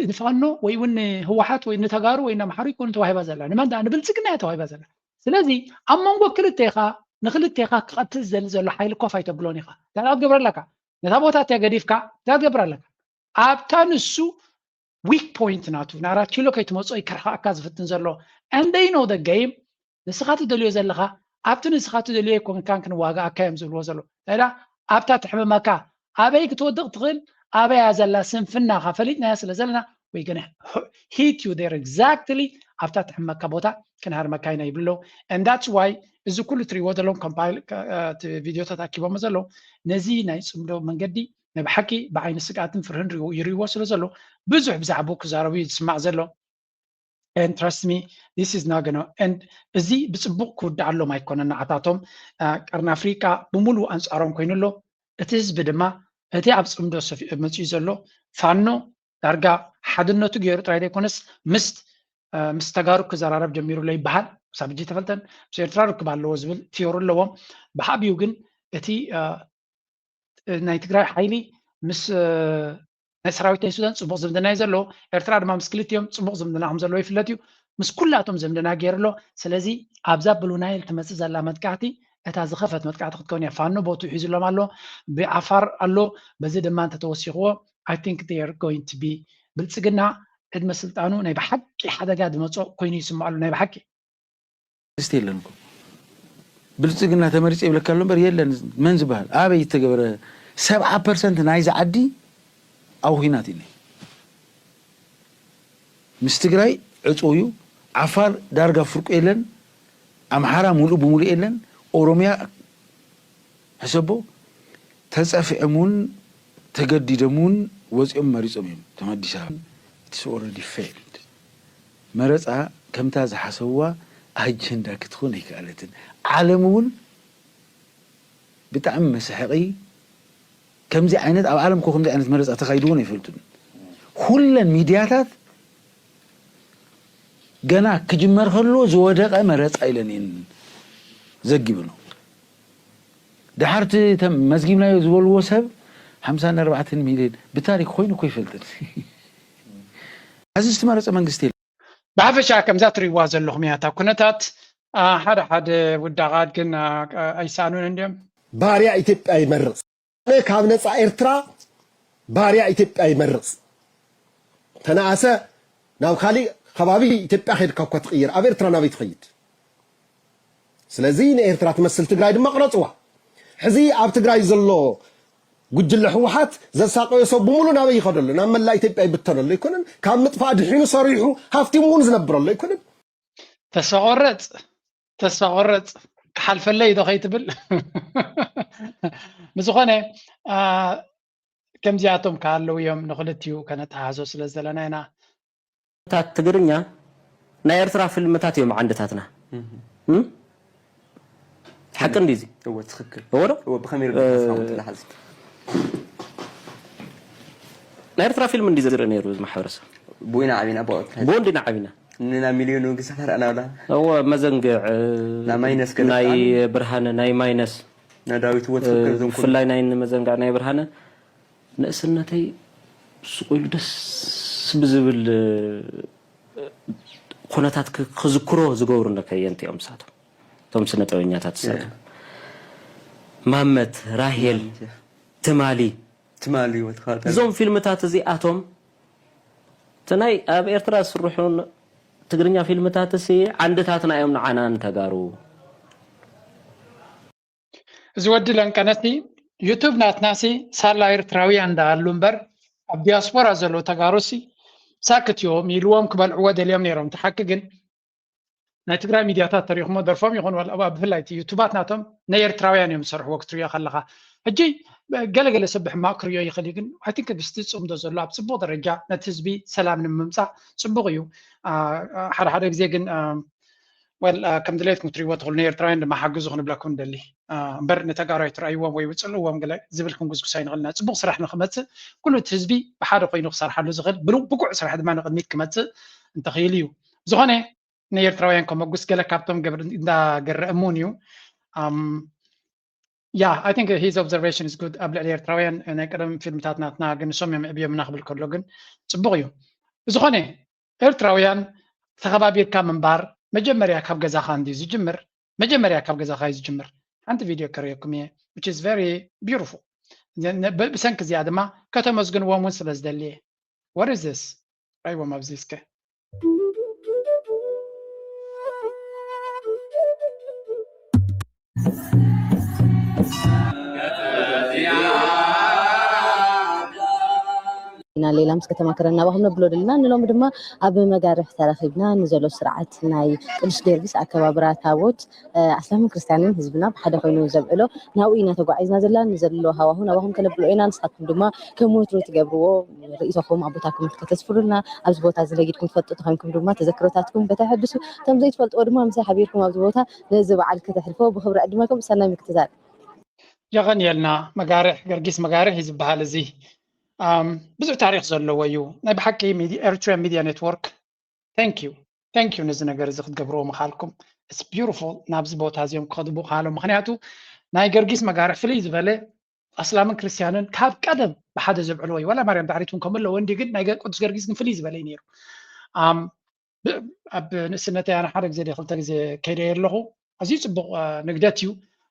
ንፋኖ ወይ እውን ንህወሓት ወይ ንተጋሩ ወይ ናምሓሩ ይኮኑ ተዋሂባ ዘላ ንመን ዳ ንብልፅግና እያ ተዋሂባ ዘላ ስለዚ ኣብ መንጎ ክልቴኻ ንክልቴኻ ክቐትል ዝደሊ ዘሎ ሓይሊ ኮፍ ኣይተብሎን ኢኻ እንታይ ክትገብር ኣለካ ነታ ቦታ እቲያ ገዲፍካ እንታይ ክትገብር ኣለካ ኣብታ ንሱ weak point ናቱ ንኣራት ኪሎ ከይትመፅኦ ይከርካኣካ ዝፍትን ዘሎ and they know the game ንስኻ ትደልዮ ዘለኻ ኣብቲ ንስኻ ትደልዮ ኣይኮንካን ክንዋጋኣካ እዮም ዝብልዎ ዘሎ ታይዳ ኣብታ ትሕምመካ ኣበይ ክትወድቕ ትኽእል ኣበያ ዘላ ስንፍናኻ ፈሊጥናያ ስለ ዘለና ወይ ግን hit you there exactly ኣብታ ትሕመካ ቦታ ክንሃርመካ ኢና ይብሉ ኣለዉ and that's why እዚ ኩሉ ትሪእዎ ዘለዎም ኮምፓይል ቪድዮ ተታኪቦሞ ዘለዉ ነዚ ናይ ፅምዶ መንገዲ ናይ ብሓቂ ብዓይኒ ስግኣትን ፍርህን ይርእይዎ ስለ ዘለዉ ብዙሕ ብዛዕባኡ ክዛረቡ እዩ ዝስማዕ ዘሎ and trust me this is not gonna end እዚ ብፅቡቅ ክውዳኣሎም ኣይኮነን ንዓታቶም ቀርኒ ኣፍሪቃ ብምሉእ ኣንፃሮም ኮይኑ ኣሎ እቲ ህዝቢ ድማ እቲ ኣብ ፅምዶ መፅኡ ዘሎ ፋኖ ዳርጋ ሓድነቱ ገይሩ ጥራይ ዘይኮነስ ምስ ምስ ተጋሩ ክዘራረብ ጀሚሩ ኣሎ ይበሃል ክሳብ ሕጂ ተፈልጠን ምስ ኤርትራ ርክብ ኣለዎ ዝብል ቲዮሪ ኣለዎም ብሓቢኡ ግን እቲ ናይ ትግራይ ሓይሊ ምስ ናይ ሰራዊት ናይ ሱዳን ፅቡቅ ዝምድና እዩ ዘለዎ ኤርትራ ድማ ምስ ክልቲኦም ፅቡቅ ዝምድና ከም ዘለዎ ይፍለጥ እዩ ምስ ኩላቶም ዝምድና ገይሩ ኣሎ ስለዚ ኣብዛ ብሉ ናይል ትመፅእ ዘላ መጥቃዕቲ እታ ዝኸፈት መጥቃዕቲ ክትከውን እያ ፋኖ ቦቱ ሒዙሎም ኣሎ ብዓፋር ኣሎ በዚ ድማ እንተተወሲኽዎ I think they are going to be ብልፅግና ዕድመ ስልጣኑ ናይ ብሓቂ ሓደጋ ዝመፆ ኮይኑ ይስምዖ ኣሎ ናይ ብሓቂ መንግስቲ የለን እኮ ብልፅግና ተመሪፀ ይብለካ ኣሎ እምበር የለን መን ዝበሃል ኣበይ ዝተገበረ ሰብዓ ፐርሰንት ናይዚ ዓዲ ኣብ ኹናት እዩ ምስ ትግራይ ዕፁው እዩ ዓፋር ዳርጋ ፍርቁ የለን ኣምሓራ ሙሉእ ብሙሉእ የለን ኦሮሚያ ሕሰቦ ተፀፊዖም እውን ተገዲዶም እውን ወፂኦም መሪፆም እዮም እቶም ኣዲስ ኣበባ it's already failed መረፃ ከምታ ዝሓሰብዋ ኣጀንዳ ክትኾን ኣይከኣለትን ዓለም እውን ብጣዕሚ መስሐቂ ከምዚ ዓይነት ኣብ ዓለም እኮ ከምዚ ዓይነት መረፃ ተኻይድዎን ኣይፈልጡን ኩለን ሚድያታት ገና ክጅመር ከሎ ዝወደቐ መረፃ ኢለን እየን ዘጊብኖ ደሓርቲ መዝጊብናዮ ዝበልዎ ሰብ ሓምሳን ኣርባዕተን ሚልዮን ብታሪክ ኮይኑ እኮ ይፈልጥን። ሐዚ ዝተመረፀ መንግስቲ የለን። ብሓፈሻ ከምዛ ትሪእዋ ዘለኹም እያ እታ ኩነታት። ሓደ ሓደ ውዳቓት ግን ኣይሰኣኑን እንድዮም። ባርያ ኢትዮጵያ ይመርፅ። ካብ ነፃ ኤርትራ ባርያ ኢትዮጵያ ይመርፅ። ተነኣሰ ናብ ካሊእ ከባቢ ኢትዮጵያ ከይድካ እኳ ትቕይር፣ ኣብ ኤርትራ ናበይ ትኸይድ? ስለዚ ንኤርትራ ትመስል ትግራይ ድማ ቅረፅዋ። ሕዚ ኣብ ትግራይ ዘሎ ጉጅለ ህወሓት ዘሳቀዮ ሰብ ብምሉ ናበይ ይኸደሉ? ናብ መላእ ኢትዮጵያ ይብተነሉ ኣይኮነን? ካብ ምጥፋእ ድሒኑ ሰሪሑ ሃፍቲሙ እውን ዝነብረሉ ኣይኮነን? ተሰቆረፅ ተስፋ ቆረፅ ክሓልፈለይ ዶ ከይትብል። ብዝኾነ ከምዚኣቶም ከኣለዉ እዮም። ንክልቲኡ ከነተሓዞ ስለ ዘለና ኢና። ታት ትግርኛ ናይ ኤርትራ ፊልምታት እዮም ዓንድታትና። ሓቂ እንዲ እዚ እወ ትኽክል እወ ዶ እወ ብኸመይ ርድእ ተስማሙት ኣለሓዚ ናይ ኤርትራ ፊልም እንዲ ዝርኢ ነይሩ እዚ ማሕበረሰብ ብኡ ኢና ዓቢና ብቐጥታ ብኡ እንዲና ዓቢና ንና ሚልዮን ወግስ ተረኣና ብላ እወ መዘንግዕ ናይ ማይነስ ገለ ናይ ብጣዕሚ። ብርሃነ ናይ ማይነስ ናዳዊት እወ ትኽክል እዞም ኩሉ ብፍላይ ናይ መዘንግዕ ናይ ብርሃነ ንእስነተይ ስቕ ኢሉ ደስ ብዝብል ኩነታት ክ- ክዝክሮ ዝገብሩ ከየንቲ እዮም ንሳቶም እቶም ስነ ጥበበኛታት ዝሰርሑ ማመት ራሄል ትማሊ ትማሊ ወትኻታ እዞም ፊልምታት እዚኣቶም እቲ ናይ ኣብ ኤርትራ ዝስርሑ ትግርኛ ፊልምታት ሲ ዓንድታትና እዮም ንዓና ንተጋሩ እዚ ወዲ ለንቀነሲ ዩቱብ ናትናሲ ሳላ ኤርትራውያን እንዳኣሉ እምበር ኣብ ዲያስፖራ ዘለዉ ተጋሩሲ ሳክት እዮም ኢልዎም ክበልዕዎ ደልዮም ነይሮም። እቲ ሓቂ ግን ናይ ትግራይ ሚድያታት ተሪኽሞ ደርፎም ይኹን ዋላ እባ ብፍላይ እቲ ዩቱባት ናቶም ናይ ኤርትራውያን እዮም ዝሰርሕዎ ክትሪኦ ከለኻ። ሕጂ ገለገለ ሰብ ብሕማቕ ክሪኦ ይኽእል እዩ፣ ግን I think ግስቲ ጽምዶ ዘሎ ኣብ ጽቡቕ ደረጃ ነቲ ህዝቢ ሰላም ንምምጻእ ጽቡቕ እዩ። ሓደ ሓደ ግዜ ግን ወል ከም ድሌትኩም ክትሪእዎ ትኽእሉ ንኤርትራውያን ድማ ሓግዙ ክንብለኩም ንደሊ እምበር ንተጋሩ ኣይትረኣይዎም ወይ ውፅልዎም ገለ ዝብል ክንጉዝጉስ ኣይንኽእልና። ፅቡቕ ስራሕ ንክመፅእ ኩሉ እቲ ህዝቢ ብሓደ ኮይኑ ክሰርሓሉ ዝኽእል ብሉ- ብቁዕ ስራሕ ድማ ንቕድሚት ክመፅእ እንተኽእል እዩ። ብዝኾነ ንኤርትራውያን ከመጉስ ገለ ካብቶም ገር- እንዳገረ እሙን እዩ። Um, yeah, I think his observation is good ኣብ ልዕሊ ኤርትራውያን ናይ ቀደም ፊልምታት ናትና ግን ንሶም እዮም ዕብዮምና ክብል ከሎ ግን ፅቡቕ እዩ። ብዝኾነ ኤርትራውያን ተኸባቢርካ ምንባር መጀመርያ ካብ ገዛኻ እንድዩ ዝጅምር። መጀመርያ ካብ ገዛኻ እዩ ዝጅምር። ሓንቲ ቪድዮ ከርእየኩም እየ which is very beautiful። ነ- ነ- ብ- ብሰንኪ እዚኣ ድማ ከተመስግንዎም እውን ስለ ዝደሊ እየ። What is this? ራይዎም ኣብዚ እስከ ኢና ሌላ ምስ ከተማክረና ናባኹም ነብሎ ደለና ንሎሚ ድማ ኣብ መጋርሕ ተረኺብና ንዘሎ ስርዓት ናይ ቅዱስ ጊዮርጊስ ኣከባብራ ታቦት ኣስላምን ክርስትያንን ህዝብና ብሓደ ኮይኑ ዘብዕሎ ናብኡ ኢና ተጓዒዝና ዘለና ንዘሎ ሃዋሁ ናባኹም ከነብሎ ኢና ንስኻትኩም ድማ ከም ወትሩ ትገብርዎ ርእይቶኹም ኣቦታኩም ከተስፍሩልና ኣብዚ ቦታ እዚ ነጊድኩም ትፈልጡ ተኾይንኩም ድማ ተዘክሮታትኩም ከተሐድሱ እቶም ዘይትፈልጥዎ ድማ ምሳይ ሓቢርኩም ኣብዚ ቦታ ነዚ በዓል ከተሕልፎ ብክብሪ ዕድመኩም ሰናይ ምክትታል የቐንየልና መጋርሕ ገርጊስ መጋርሕ እዩ ዝበሃል እዚ ብዙሕ ታሪክ ዘለዎ እዩ ናይ ብሓቂ Eritrean Media Network thank you thank you ነዚ ነገር እዚ ክትገብርዎ ምኻልኩም it's beautiful ናብዚ ቦታ እዚኦም ክኸዱ ምኻሎም ምክንያቱ ናይ ገርጊስ መጋርሕ ፍልይ ዝበለ ኣስላምን ክርስትያንን ካብ ቀደም ብሓደ ዘብዕልዎ እዩ ዋላ ማርያም ዳዕሪት እውን ከምኡ ኣለዎ እንዲ ግን ናይ ቅዱስ ገርጊስ ግን ፍልይ ዝበለ እዩ ነይሩ ኣብ ንእስነተይ ኣነ ሓደ ግዜ ክልተ ግዜ ከይደ ኣለኹ ኣዝዩ ፅቡቅ ንግደት እዩ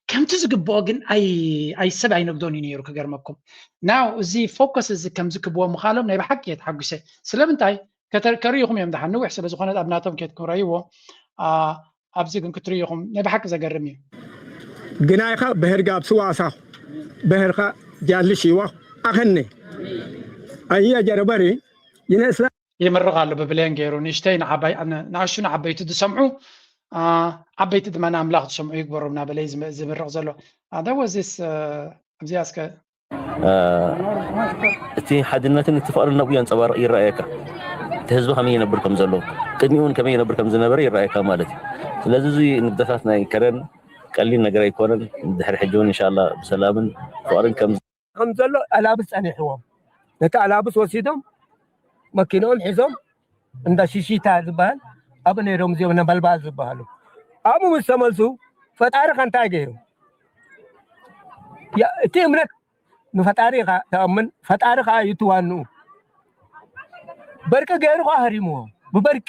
ከምቲ ዝግብኦ ግን ኣይ ሰብ ኣይነግዶን እዩ ነይሩ ክገርመኩም ናው እዚ ፎከስ እዚ ከምዚ ክብዎ ምኻሎም ናይ ብሓቂ እየ ተሓጒሰ ስለምንታይ ከሪኢኹም እዮም ደሓን ንዊሕ ስለ ዝኾነት ኣብ ናቶም ኬድኩም ረይዎ ኣብዚ ግን ክትሪኢኹም ናይ ብሓቂ ዘገርም እዩ ግናይኻ ብህርጋ ኣብ ስዋሳኹ ብህርኻ ጃልሽ ይዋ ኣኸኒ ኣያ ጀረበሪ ይነስላ ይምርቕ ኣሎ ብብሌን ገይሩ ንእሽተይ ንዓባይ ንኣሹ ንዓበይቲ ዝሰምዑ ዓበይቲ ድማ ንኣምላኽ ዝሰምዑ ይግበሮም እናበለ ዝምርቕ ዘሎ ኣደወዝስ ኣብዚኣ እስከ እቲ ሓድነትን እቲ ፍቕርን ነብኡ የንጸባርቕ ይረኣየካ እቲ ህዝቢ ከመይ የነብር ከም ዘሎ ቅድሚኡ እውን ከመይ የነብር ከም ዝነበረ ይረኣየካ ማለት እዩ ስለዚ እዚ ንግደታት ናይ ከረን ቀሊል ነገር ኣይኮነን ድሕሪ ሕጂ እውን እንሻላ ብሰላምን ፍቕርን ከም ከም ዘሎ ኣላብስ ጸኒሕዎም ነቲ ኣላብስ ወሲዶም መኪኖም ሒዞም እንዳ ሽሽታ ዝበሃል ኣብ ነይሮም እዚኦም ነበልባል ዝበሃሉ ኣብኡ ምስ ተመልሱ ፈጣሪ ከንታይ ገይሩ እቲ እምነት ንፈጣሪ ኢኻ ተኣምን ፈጣሪ ከዓ እዩ ትዋንኡ በርቂ ገይሩ ከዓ ሃሪምዎም ብበርቂ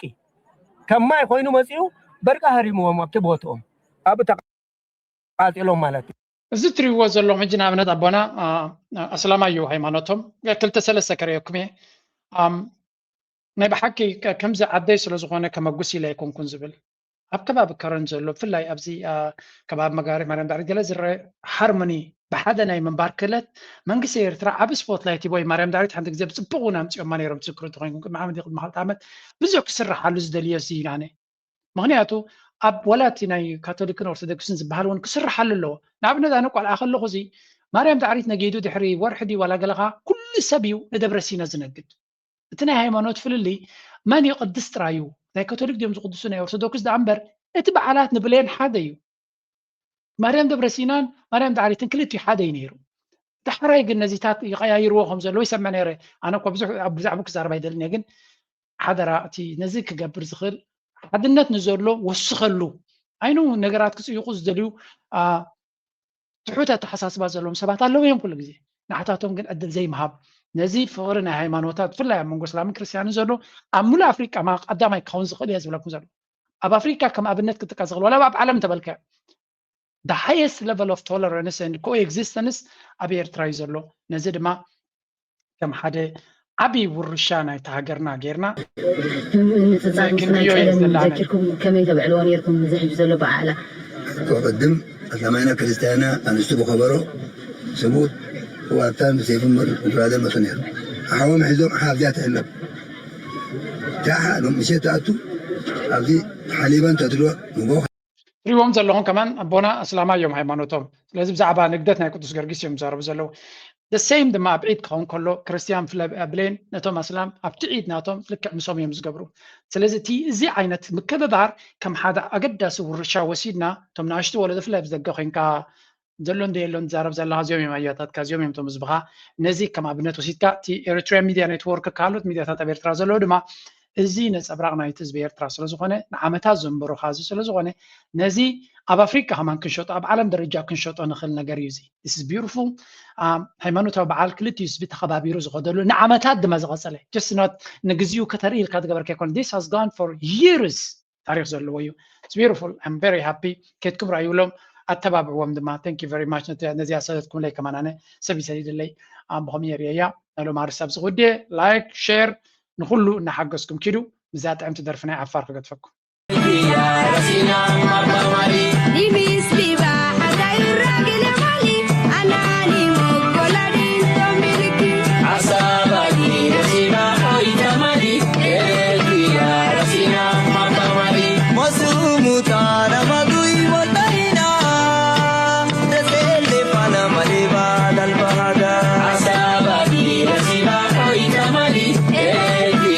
ከም ማይ ኮይኑ መፂኡ በርቂ ሃሪምዎም ኣብቲ ቦትኦም ኣብ ተቃፂሎም ማለት እዩ እዚ ትሪእዎ ዘለኹም ሕጂ ንኣብነት ኣቦና ኣስላማዩ ሃይማኖቶም ክልተ ሰለስተ ከርእየኩም እየ ናይ ብሓቂ ከምዚ ዓደይ ስለ ዝኾነ ከመጉስ ኢለ ኣይኮንኩን ዝብል ኣብ ከባቢ ከረን ዘሎ ብፍላይ ኣብዚ ከባቢ መጋሪ ማርያም ዳዕሪ ገለ ዝረአ ሃርሞኒ ብሓደ ናይ ምንባር ክእለት መንግስቲ ኤርትራ ዓቢ ስፖትላይት ሂቦ ማርያም ዳዕሪት ሓንቲ ግዜ ብፅቡቅ እውን ኣምፅኦማ ነይሮም ትዝክሩ እንተኮይንኩም ቅድሚ ዓመት ቅድሚ ካልተ ዓመት ብዙሕ ክስርሓሉ ዝደልዮ እዚ ኢላነ ምክንያቱ ኣብ ወላ እቲ ናይ ካቶሊክን ኦርቶዶክስን ዝበሃል እውን ክስርሓሉ ኣለዎ። ንኣብነት ኣነ ቆልዓ ከለኹ እዚ ማርያም ዳዕሪት ነጊዱ ድሕሪ ወርሒ ድዩ ዋላ ገለኻ ኩሉ ሰብ እዩ ንደብረ ሲና ዝነግድ። እቲ ናይ ሃይማኖት ፍልልይ መን ይቕድስ ጥራይ እዩ። ናይ ካቶሊክ ድዮም ዝቕድሱ ናይ ኦርቶዶክስ ደኣ እምበር እቲ በዓላት ንብሌን ሓደ እዩ። ማርያም ደብረ ሲናን ማርያም ዳዕሪትን ክልቲኡ ሓደ እዩ ነይሩ። ዳሕራይ ግን ነዚታት ይቀያይርዎ ከም ዘለዉ ይሰምዕ ነይረ። ኣነ እኮ ብዙሕ ኣብ ብዛዕባ ክዛረብ ኣይደልን እየ፣ ግን ሓደራ እቲ ነዚ ክገብር ዝኽእል ሓድነት ንዘሎ ወስኸሉ። ኣይኑ ነገራት ክጽይቑ ዝደልዩ ትሑት ኣተሓሳስባ ዘለዎም ሰባት ኣለዉ እዮም ኩሉ ግዜ። ንዓታቶም ግን ዕድል ዘይምሃብ፣ ነዚ ፍቕሪ ናይ ሃይማኖታት ብፍላይ ኣብ መንጎ እስላምን ክርስትያንን ዘሎ ኣብ ሙሉእ ኣፍሪቃ ማ ቀዳማይ ክኸውን ዝኽእል እየ ዝብለኩም ዘሎ። ኣብ ኣፍሪቃ ከም ኣብነት ክጥቀስ ዝኽእል ዋላ ኣብ ዓለም እንተበልካዮ the highest level of tolerance and coexistence ኣብ ኤርትራ እዩ ዘሎ። ነዚ ድማ ከም ሓደ ዓብዪ ውርሻ ናይታ ሃገርና ጌርና ምንፅፃር ምስ ናይ ክንርእዮ እየ ቀደም ዘለና። ዘኪርኩም ከመይ ተብዕልዎ ነይርኩም እዚ ሕጂ ዘሎ በዓላ? እኮ ቅድም ኣስላማይና ክርስቲያና ኣንስቱ ብኸበሮ ስቡት ዋታን ብሴፍን ምራዘ መፁ ነይሩ። ሓዎም ሒዞም ሓብዚያ ትሕለብ ዳሓ ሎም ምሸት ትኣቱ ኣብዚ ሓሊበን ተድሎ ንጎ ትሪዎም ዘለኹም ከማን ኣቦና ኣስላማ እዮም ሃይማኖቶም። ስለዚ ብዛዕባ ንግደት ናይ ቅዱስ ጊዮርጊስ እዮም ዝዛረቡ ዘለዉ። The same ድማ ኣብ ዒድ ክኸውን ከሎ ክርስትያን ፍለ ብሌን ነቶም ኣስላም ኣብቲ ዒድ ናቶም ልክዕ ምሶም እዮም ዝገብሩ። ስለዚ እቲ እዚ ዓይነት ምክብባር ከም ሓደ ኣገዳሲ ውርሻ ወሲድና እቶም ንኣሽቱ ወለዶ ፍላይ ብዘገ ኮይንካ ዘሎ እንደ የሎን ትዛረብ ዘለኻ እዚኦም እዮም ኣያታትካ እዚኦም እዮም እቶም ህዝብኻ። ነዚ ከም ኣብነት ወሲድካ እቲ ኤሪትሪያን ሚድያ ኔትወርክ ካልኦት ሚድያታት ኣብ ኤርትራ ዘለዉ ድማ እዚ ነፀብራቕ ናይቲ ህዝቢ ኤርትራ ስለዝኾነ ንዓመታት ዘንበሩኻ እዚ ስለዝኾነ ነዚ ኣብ ኣፍሪቃ ከማን ክንሸጦ ኣብ ዓለም ደረጃ ክንሸጦ ንኽእል ነገር እዩ እዚ። This is beautiful. ሃይማኖታዊ በዓል ክልቲኡ ህዝቢ ተኸባቢሩ ዝኸደሉ ንዓመታት ድማ ዝቐፀለ just not ንግዚኡ ከተርኢ ኢልካ ዝገበርካ ኣይኮነ። This has gone for years ታሪክ ዘለዎ እዩ። It's beautiful. I'm very happy. ኬድኩም ራእይብሎም ኣተባብዕዎም ድማ። Thank you very much ነዚኣ ሰደትኩምለይ ከማን ኣነ ሰብ ይሰዲድለይ ኣምቦኹም የርእየያ ናይ ሎም ኣርስ ኣብዚ ክውድየ like share ንኩሉ እናሓገዝኩም ኪዱ ምዛ ጥዕምቲ ደርፊ ናይ ዓፋር ክገድፈኩም።